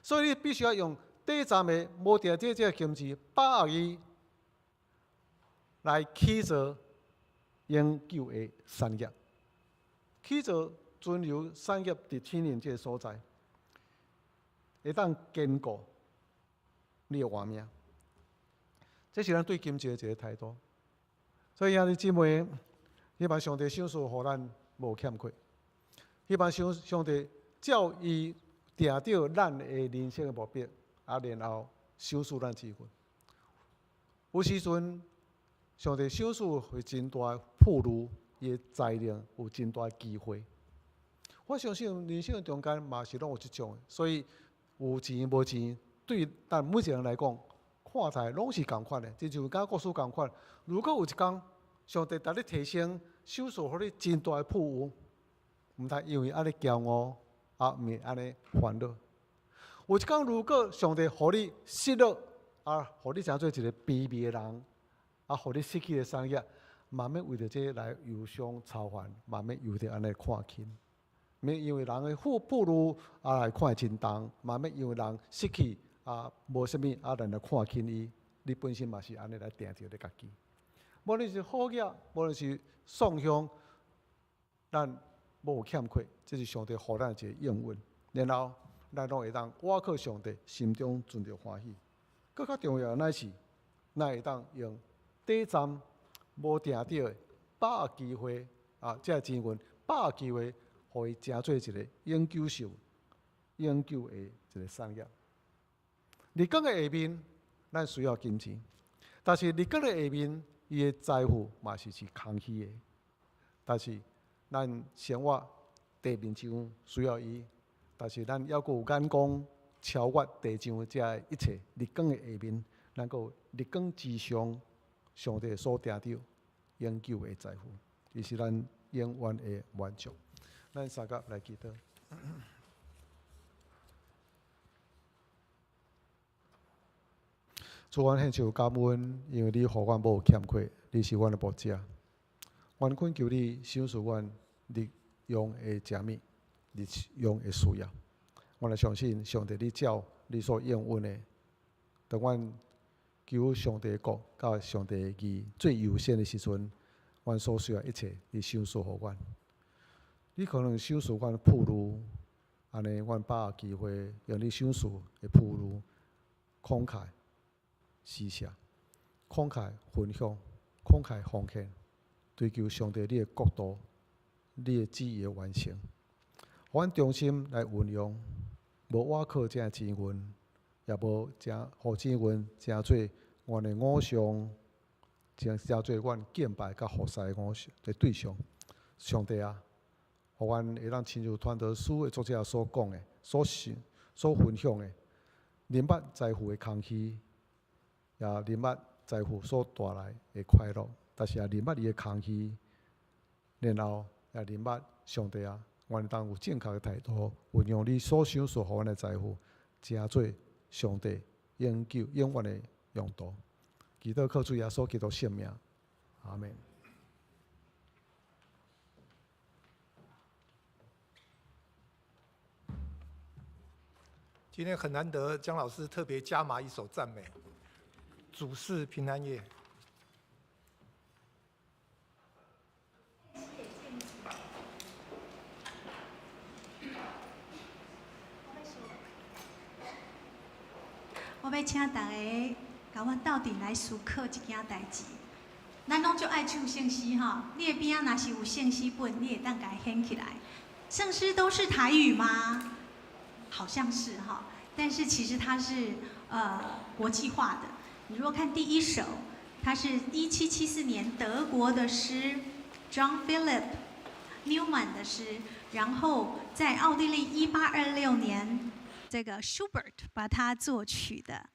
所以你必須要用短暫的無定著這个金錢，把握伊來起造永久的產業，起造存留產業佇天靈這个所在，會當堅固你的活命。這是咱對金錢的一個態度。所以兄弟姊妹，希望上帝賞賜予咱無欠缺，希望上上帝照伊定著咱的人生的目標，啊，然後賞賜咱錢銀。有時陣，上帝賞賜會真大的富裕，伊的才能有真大的機會。我相信人生中間嘛是攏有這種的，所以有錢無錢，對咱每一個人來講，看待攏是仝款的，親像佮故事仝款。如果有一工，上帝共你提升，賞賜予你真大的富有，毋通因為按呢驕傲，啊，毋按呢煩惱。有一工，如果上帝予你失落，啊，予你成做一個卑微的人，啊，予你失去的產業，嘛免為著這來憂傷操煩，嘛免為著按呢看輕。免因為人的富富裕啊來看真重，嘛免因為人失去啊無啥物啊，咱來看輕伊。你本身嘛是按呢來定著你家己。無論是好業，無論是喪向，咱無欠缺，這是上帝予咱一個應允。然後，咱攏會當倚靠上帝，心中存著歡喜。閣較重要的乃是，咱會當用短暫無定著的把握機會啊，這個錢銀把握機會，予伊成做一個永久性、永久的一個產業。日光的下面，咱需要金錢，但是日光的下面，伊的財富嘛是是空虛的。但是咱生活地面上需要伊，但是咱猶閣有眼光超越地上這一切。日光的下面，咱閣有日光之上，上帝所定著永久的財富，伊是咱永遠的滿足。咱三甲來祈禱。主，阮獻上感恩，因為你予阮無欠缺，你是阮的牧者。阮恳求你賞賜阮日用的食物，日用的需要。阮來相信上帝，你照你所應允的，當阮求上帝的國佮上帝的義最優先的時陣，阮所需要一切，你賞賜予阮。你可能賞賜阮富裕，按呢，阮把握機會，用你賞賜的富裕，慷慨施捨，慷慨分享，慷慨奉獻，追求上帝你的國度，你的旨意的完成。阮忠心來運用，無倚靠這錢銀，也無成予錢銀成做阮的偶像，成做阮敬拜佮服侍偶像的對象。上帝啊，予阮會當親像傳道書的作者所講的、所想、所分享的，明捌財富的空虛，也明捌財富所帶來的快樂，但是也明捌伊的空虛，然後也明捌上帝啊，阮會當有正確的態度，運用你所賞賜予阮的財富，成做上帝永久永遠的用途。祈禱靠主耶穌基督聖名，阿門。今天很難得，江老師特別加碼一首讚美，主是平安夜。我欲請大家共我鬥陣來思考一件代誌。咱攏足愛唱聖詩吼，你的邊仔若是有聖詩本，你會當共伊掀起來。聖詩都是台語嗎？好像是哈，但是其實它是國際化的。你如果看第一首，它是1774年德國的詩，John Philip Newman 的詩，然後在奧地利1826年，這個 Schubert 把它作曲的。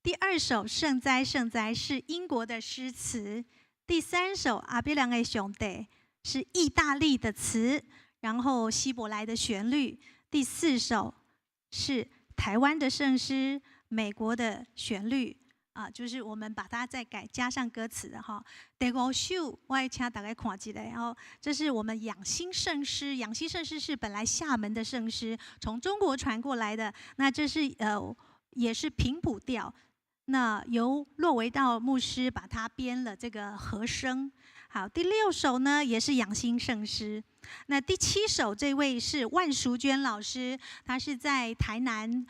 第二首《聖哉聖哉》是英國的詩詞，第三首《亞伯蘭的上帝》是意大利的詞，然後希伯來的旋律。第四首是台灣的聖詩，美國的旋律，啊，就是我們把它再改加上歌詞的哈。第五首，我愛請大家看一下哦，這是我們養心聖詩，養心聖詩是本來廈門的聖詩，從中國傳過來的。那這是也是平譜調，那由駱維道牧師把它編了這個和聲。好，第六首呢也是養心聖詩。那第七首這位是萬淑娟老師，她是在台南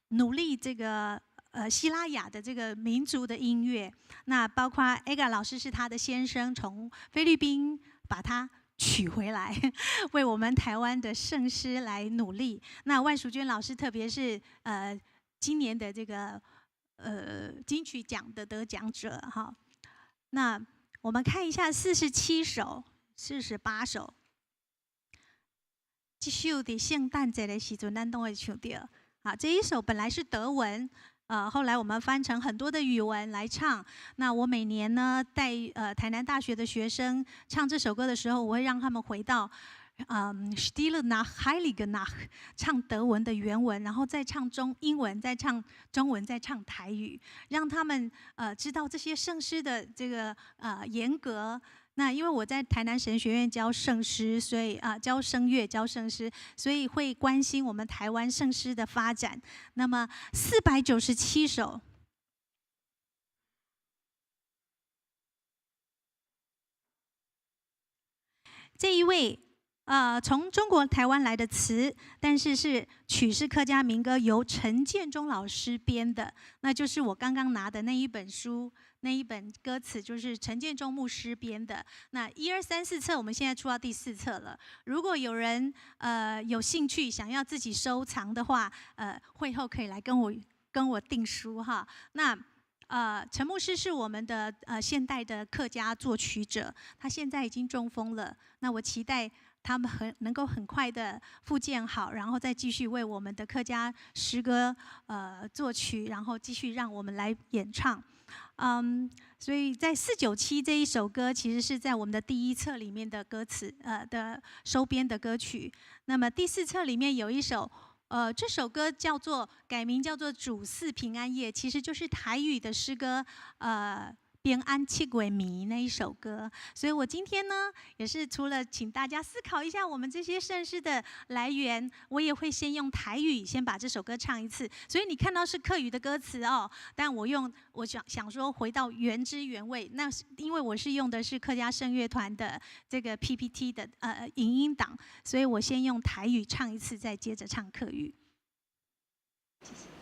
努力這個西拉雅的這個民族的音樂。那包括 AGA 老師是他的先生，從菲律賓把他娶回來，為我們台灣的聖詩來努力。那萬淑娟老師特別是今年的這個金曲獎的得獎者哈。那我們看一下47首、48首。這首佇聖誕節的時陣，咱攏會唱著。啊，這一首本來是德文，後來我們翻成很多的語文來唱。那我每年呢帶台南大學的學生唱這首歌的時候，我會讓他們回到Stille Nacht, Heilige Nacht，唱德文的原文，然後再唱中英文，再唱中文，再唱台語，讓他們知道這些聖詩的這個嚴格。那因為我在台南神學院教聖詩，所以啊教聲樂、教聖詩，所以會關心我們台灣聖詩的發展。那麼497首，這一位從中國台灣來的詞，但是是曲是客家民歌，由陳建中老師編的，那就是我剛剛拿的那一本書。那一本歌詞就是陳建中牧師編的。那一二三四冊，我們現在出到第四冊了。如果有人有興趣想要自己收藏的話，會後可以來跟我訂書哈。那陳牧師是我們的現代的客家作曲者，他現在已經中風了。那我期待他們很能夠很快的復健好，然後再繼續為我們的客家詩歌作曲，然後繼續讓我們來演唱。所以在497這一首歌，其實是在我們的第一冊裡面的歌詞，的收編的歌曲。那麼第四冊裡面有一首，這首歌叫做改名叫做《主賜平安夜》，其實就是台語的詩歌，編平安七月暝》那一首歌。所以我今天呢，也是除了請大家思考一下我們這些聖詩的來源，我也會先用台語先把這首歌唱一次。所以你看到是客語的歌詞哦，但我用我想想說回到原汁原味，那是因為我是用的是客家聖樂團的這個 PPT 的影音檔，所以我先用台語唱一次，再接着唱客語。謝謝。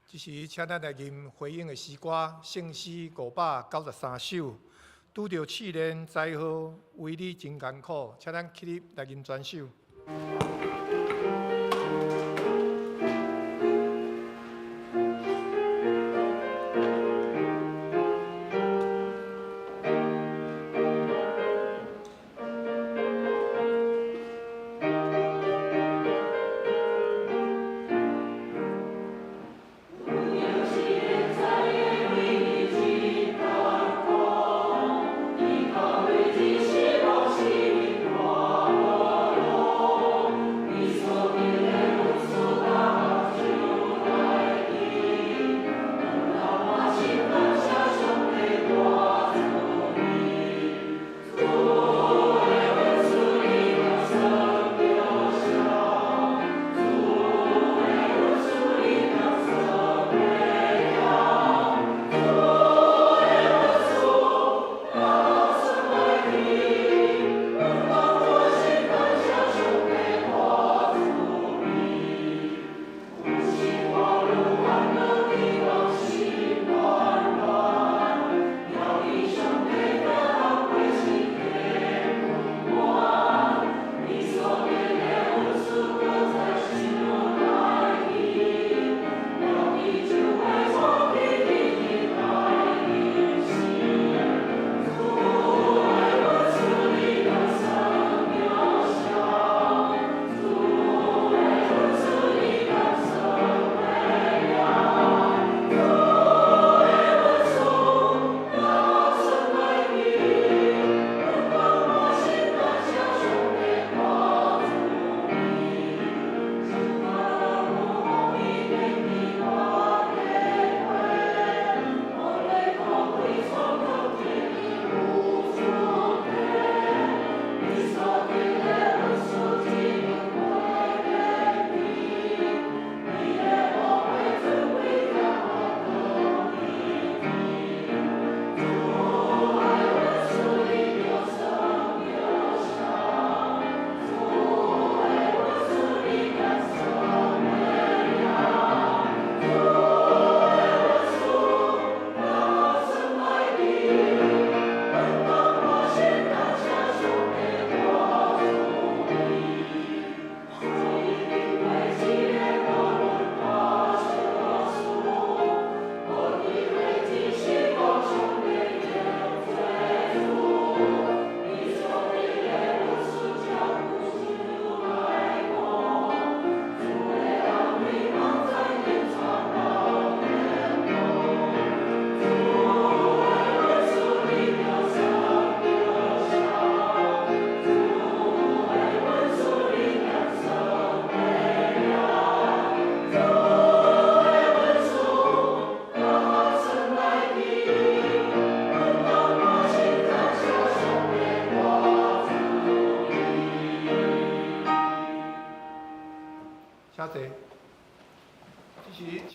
這時，請咱來吟回應的詩歌，聖詩593首。拄著試煉災禍，為你真艱苦，請咱起立來吟全首。依靠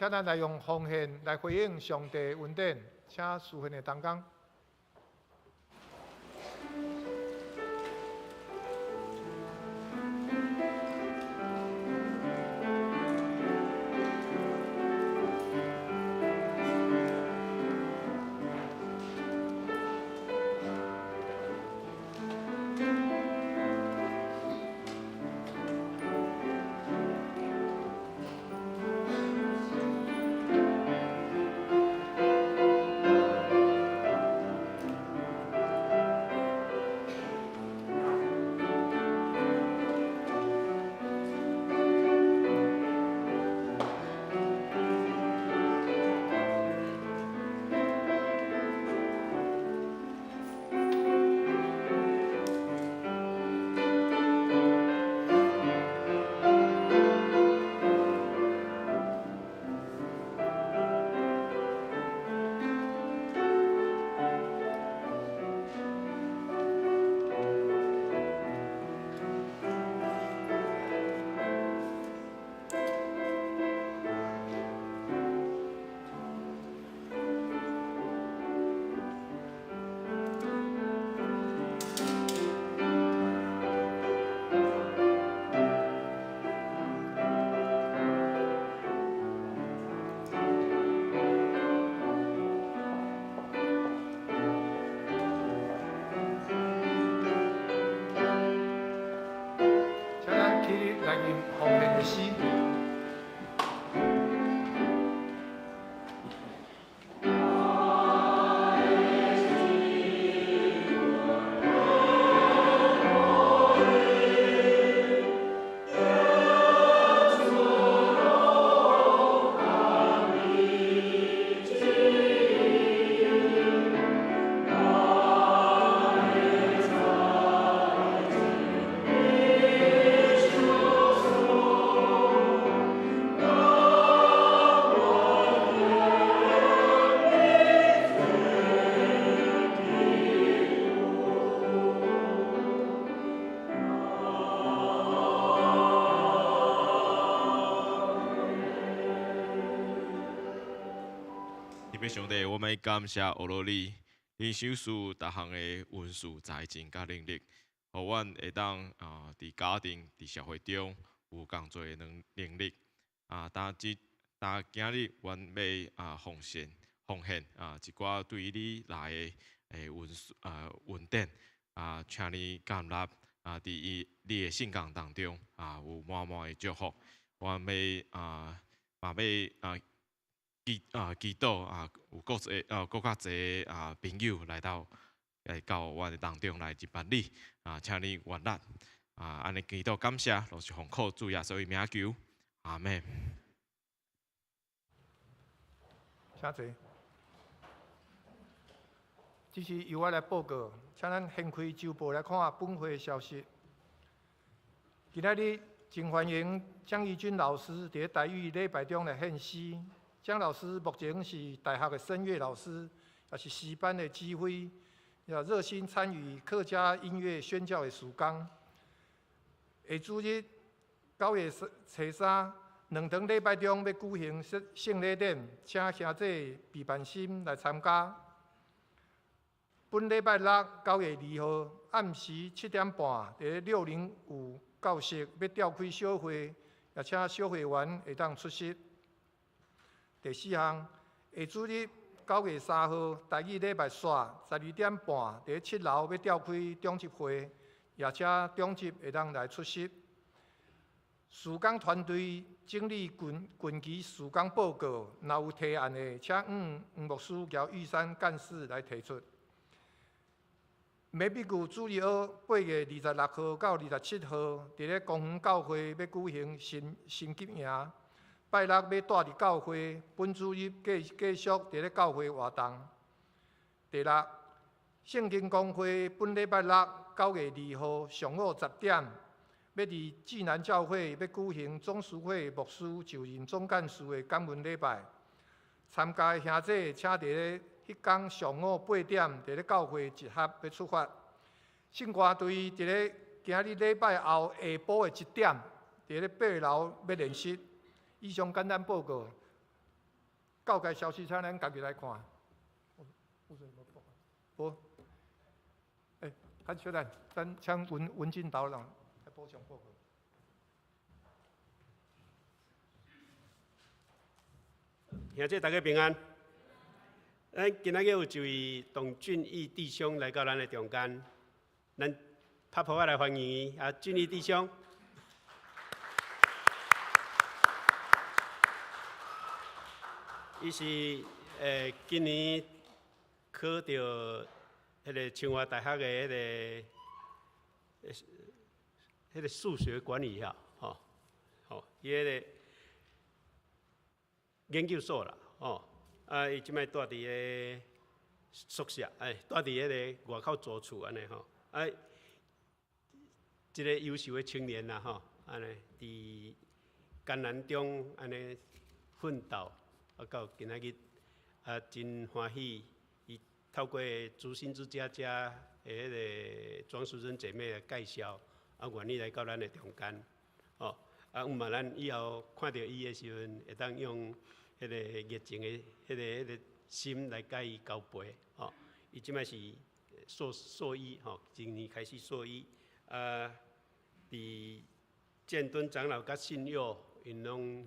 請咱來用奉獻來回應上帝恩典，請司獻的同工。請咱起立來吟奉獻的詩。天父上帝，我們感謝阿羅你，你賞賜逐項的恩賜、才情佮能力，予阮會當佇家庭、佇社會中有工作的能力。啊，但這但今日阮欲奉獻一寡對你來的恩賜恩典啊，請你建立佇伊你的聖工當中有滿滿的祝福。阮欲嘛欲祈禱有閣較濟朋友來到阮的當中來認捌你，請你悅納按呢祈禱感謝，攏是奉靠主耶穌的名求，阿們。請坐。這是由我來報告，請咱掀開週報來看本會消息。今仔日真歡迎江怡君老師佇台語禮拜中來獻詩。江老師目前是大學的聲樂老師，也是詩班的指揮，也熱心參與客家音樂宣教的事工。下主日9月初三，兩堂禮拜中欲舉行聖禮典，請兄弟備辦心來參加。本禮拜六9月2號暗時7點半，佇605教室欲召開小會，也請小會員會當出席。第四項，下主日9月3號台語禮拜煞12點半，佇7樓欲召開長執會，也請長執會當來出席。事工團隊整理近期事工報告，若有提案的，請黃牧師交玉山幹事來提出。美比谷主日學8月26號到27號，佇咧公園教會欲舉行新級營。拜六欲帶佇教會，本主日繼續佇咧教會活動。第六，聖經公會本禮拜六9月2號上午10點，欲佇濟南教會欲舉行總司會牧師就任總幹事的感恩禮拜。參加的兄弟，請佇咧彼天上午8點，佇咧教會集合欲出發。聖歌隊佇咧今日禮拜後下晡的1點，佇咧8樓欲練習。以上簡單報告，教界消息，請咱家己來看。無，欸，較小等，咱請文文進導覽來補充報告。兄弟，大家平安。咱今仔日有一位董俊義弟兄來到咱的中間，咱拍噗仔來歡迎伊。啊，俊義弟兄。伊是今年考著彼个清華大學的彼个數學管理哈，吼，吼，伊彼个研究所啦，吼，啊，伊這擺蹛佇个宿舍，欸，蹛佇彼个外口租厝按呢吼，啊，一个優秀的青年啦，吼，按呢佇艱難中按呢奮鬥。啊，到今仔日啊，真歡喜，伊透過知心之家遮的彼个莊淑珍姐妹的介紹，啊，願意來到咱的中間，哦，啊，毋嘛咱以後看著伊的時陣，會當用彼个熱情的彼个心來佮伊交陪，哦，伊這擺是碩碩一，吼，今年開始碩一，啊，佇建敦長老佮信友，𪜶攏。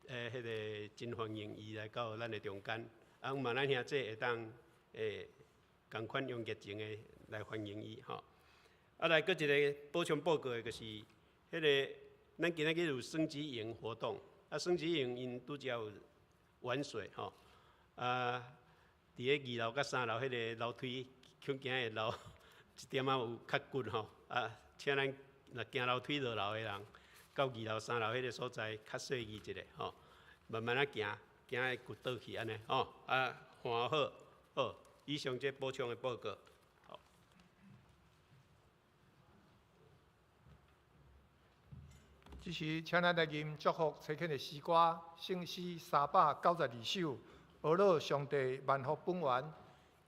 彼个真歡迎伊來到咱的中間，啊，毋嘛咱兄弟會當仝款用熱情的來歡迎伊吼。啊，來閣一個補充報告的，就是彼个咱今仔日有升級營活動，啊，升級營𪜶拄才有玩水吼，啊，佇咧二樓佮三樓彼个樓梯，恐驚會流一點仔有較骨吼，啊，請咱若行樓梯落樓的人，到二樓、三樓彼个所在較細膩一下吼，慢慢仔行，驚會骨倒去按呢吼，啊，看好，好，以上這補充的報告。好。這時，請咱來吟祝福差遣的詩歌，聖詩392首，呵咾上帝萬福本源。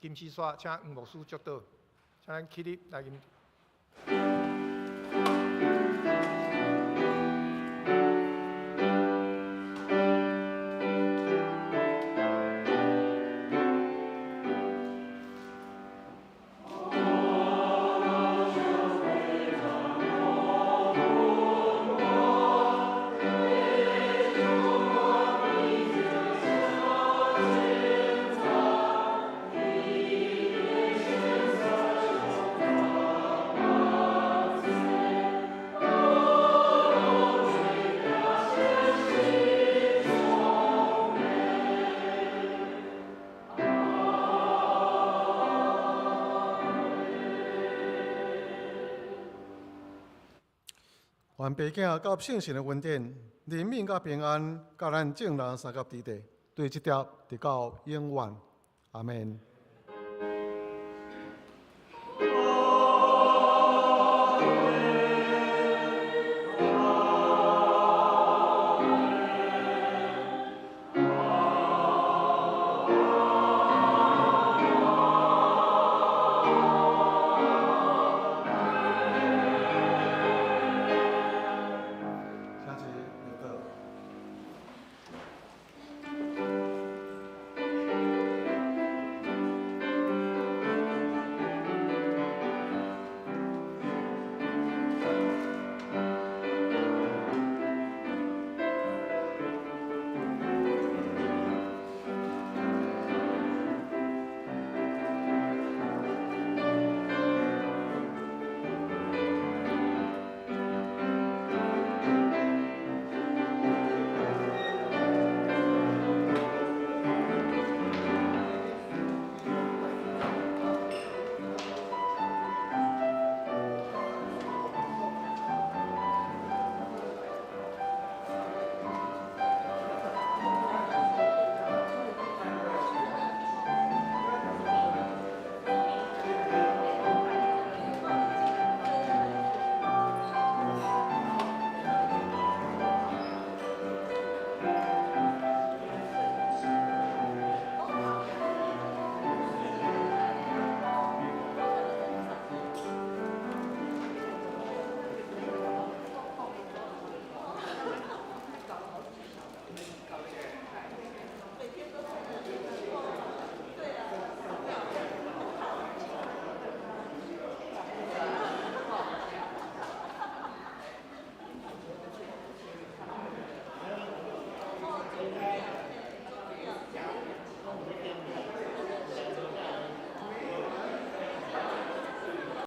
金絲煞，請黃牧師祝禱，請咱起立來吟。願父子佮聖神的恩典、憐憫佮平安，佮咱眾人相佮佇咧，對這粒直到永遠。阿們。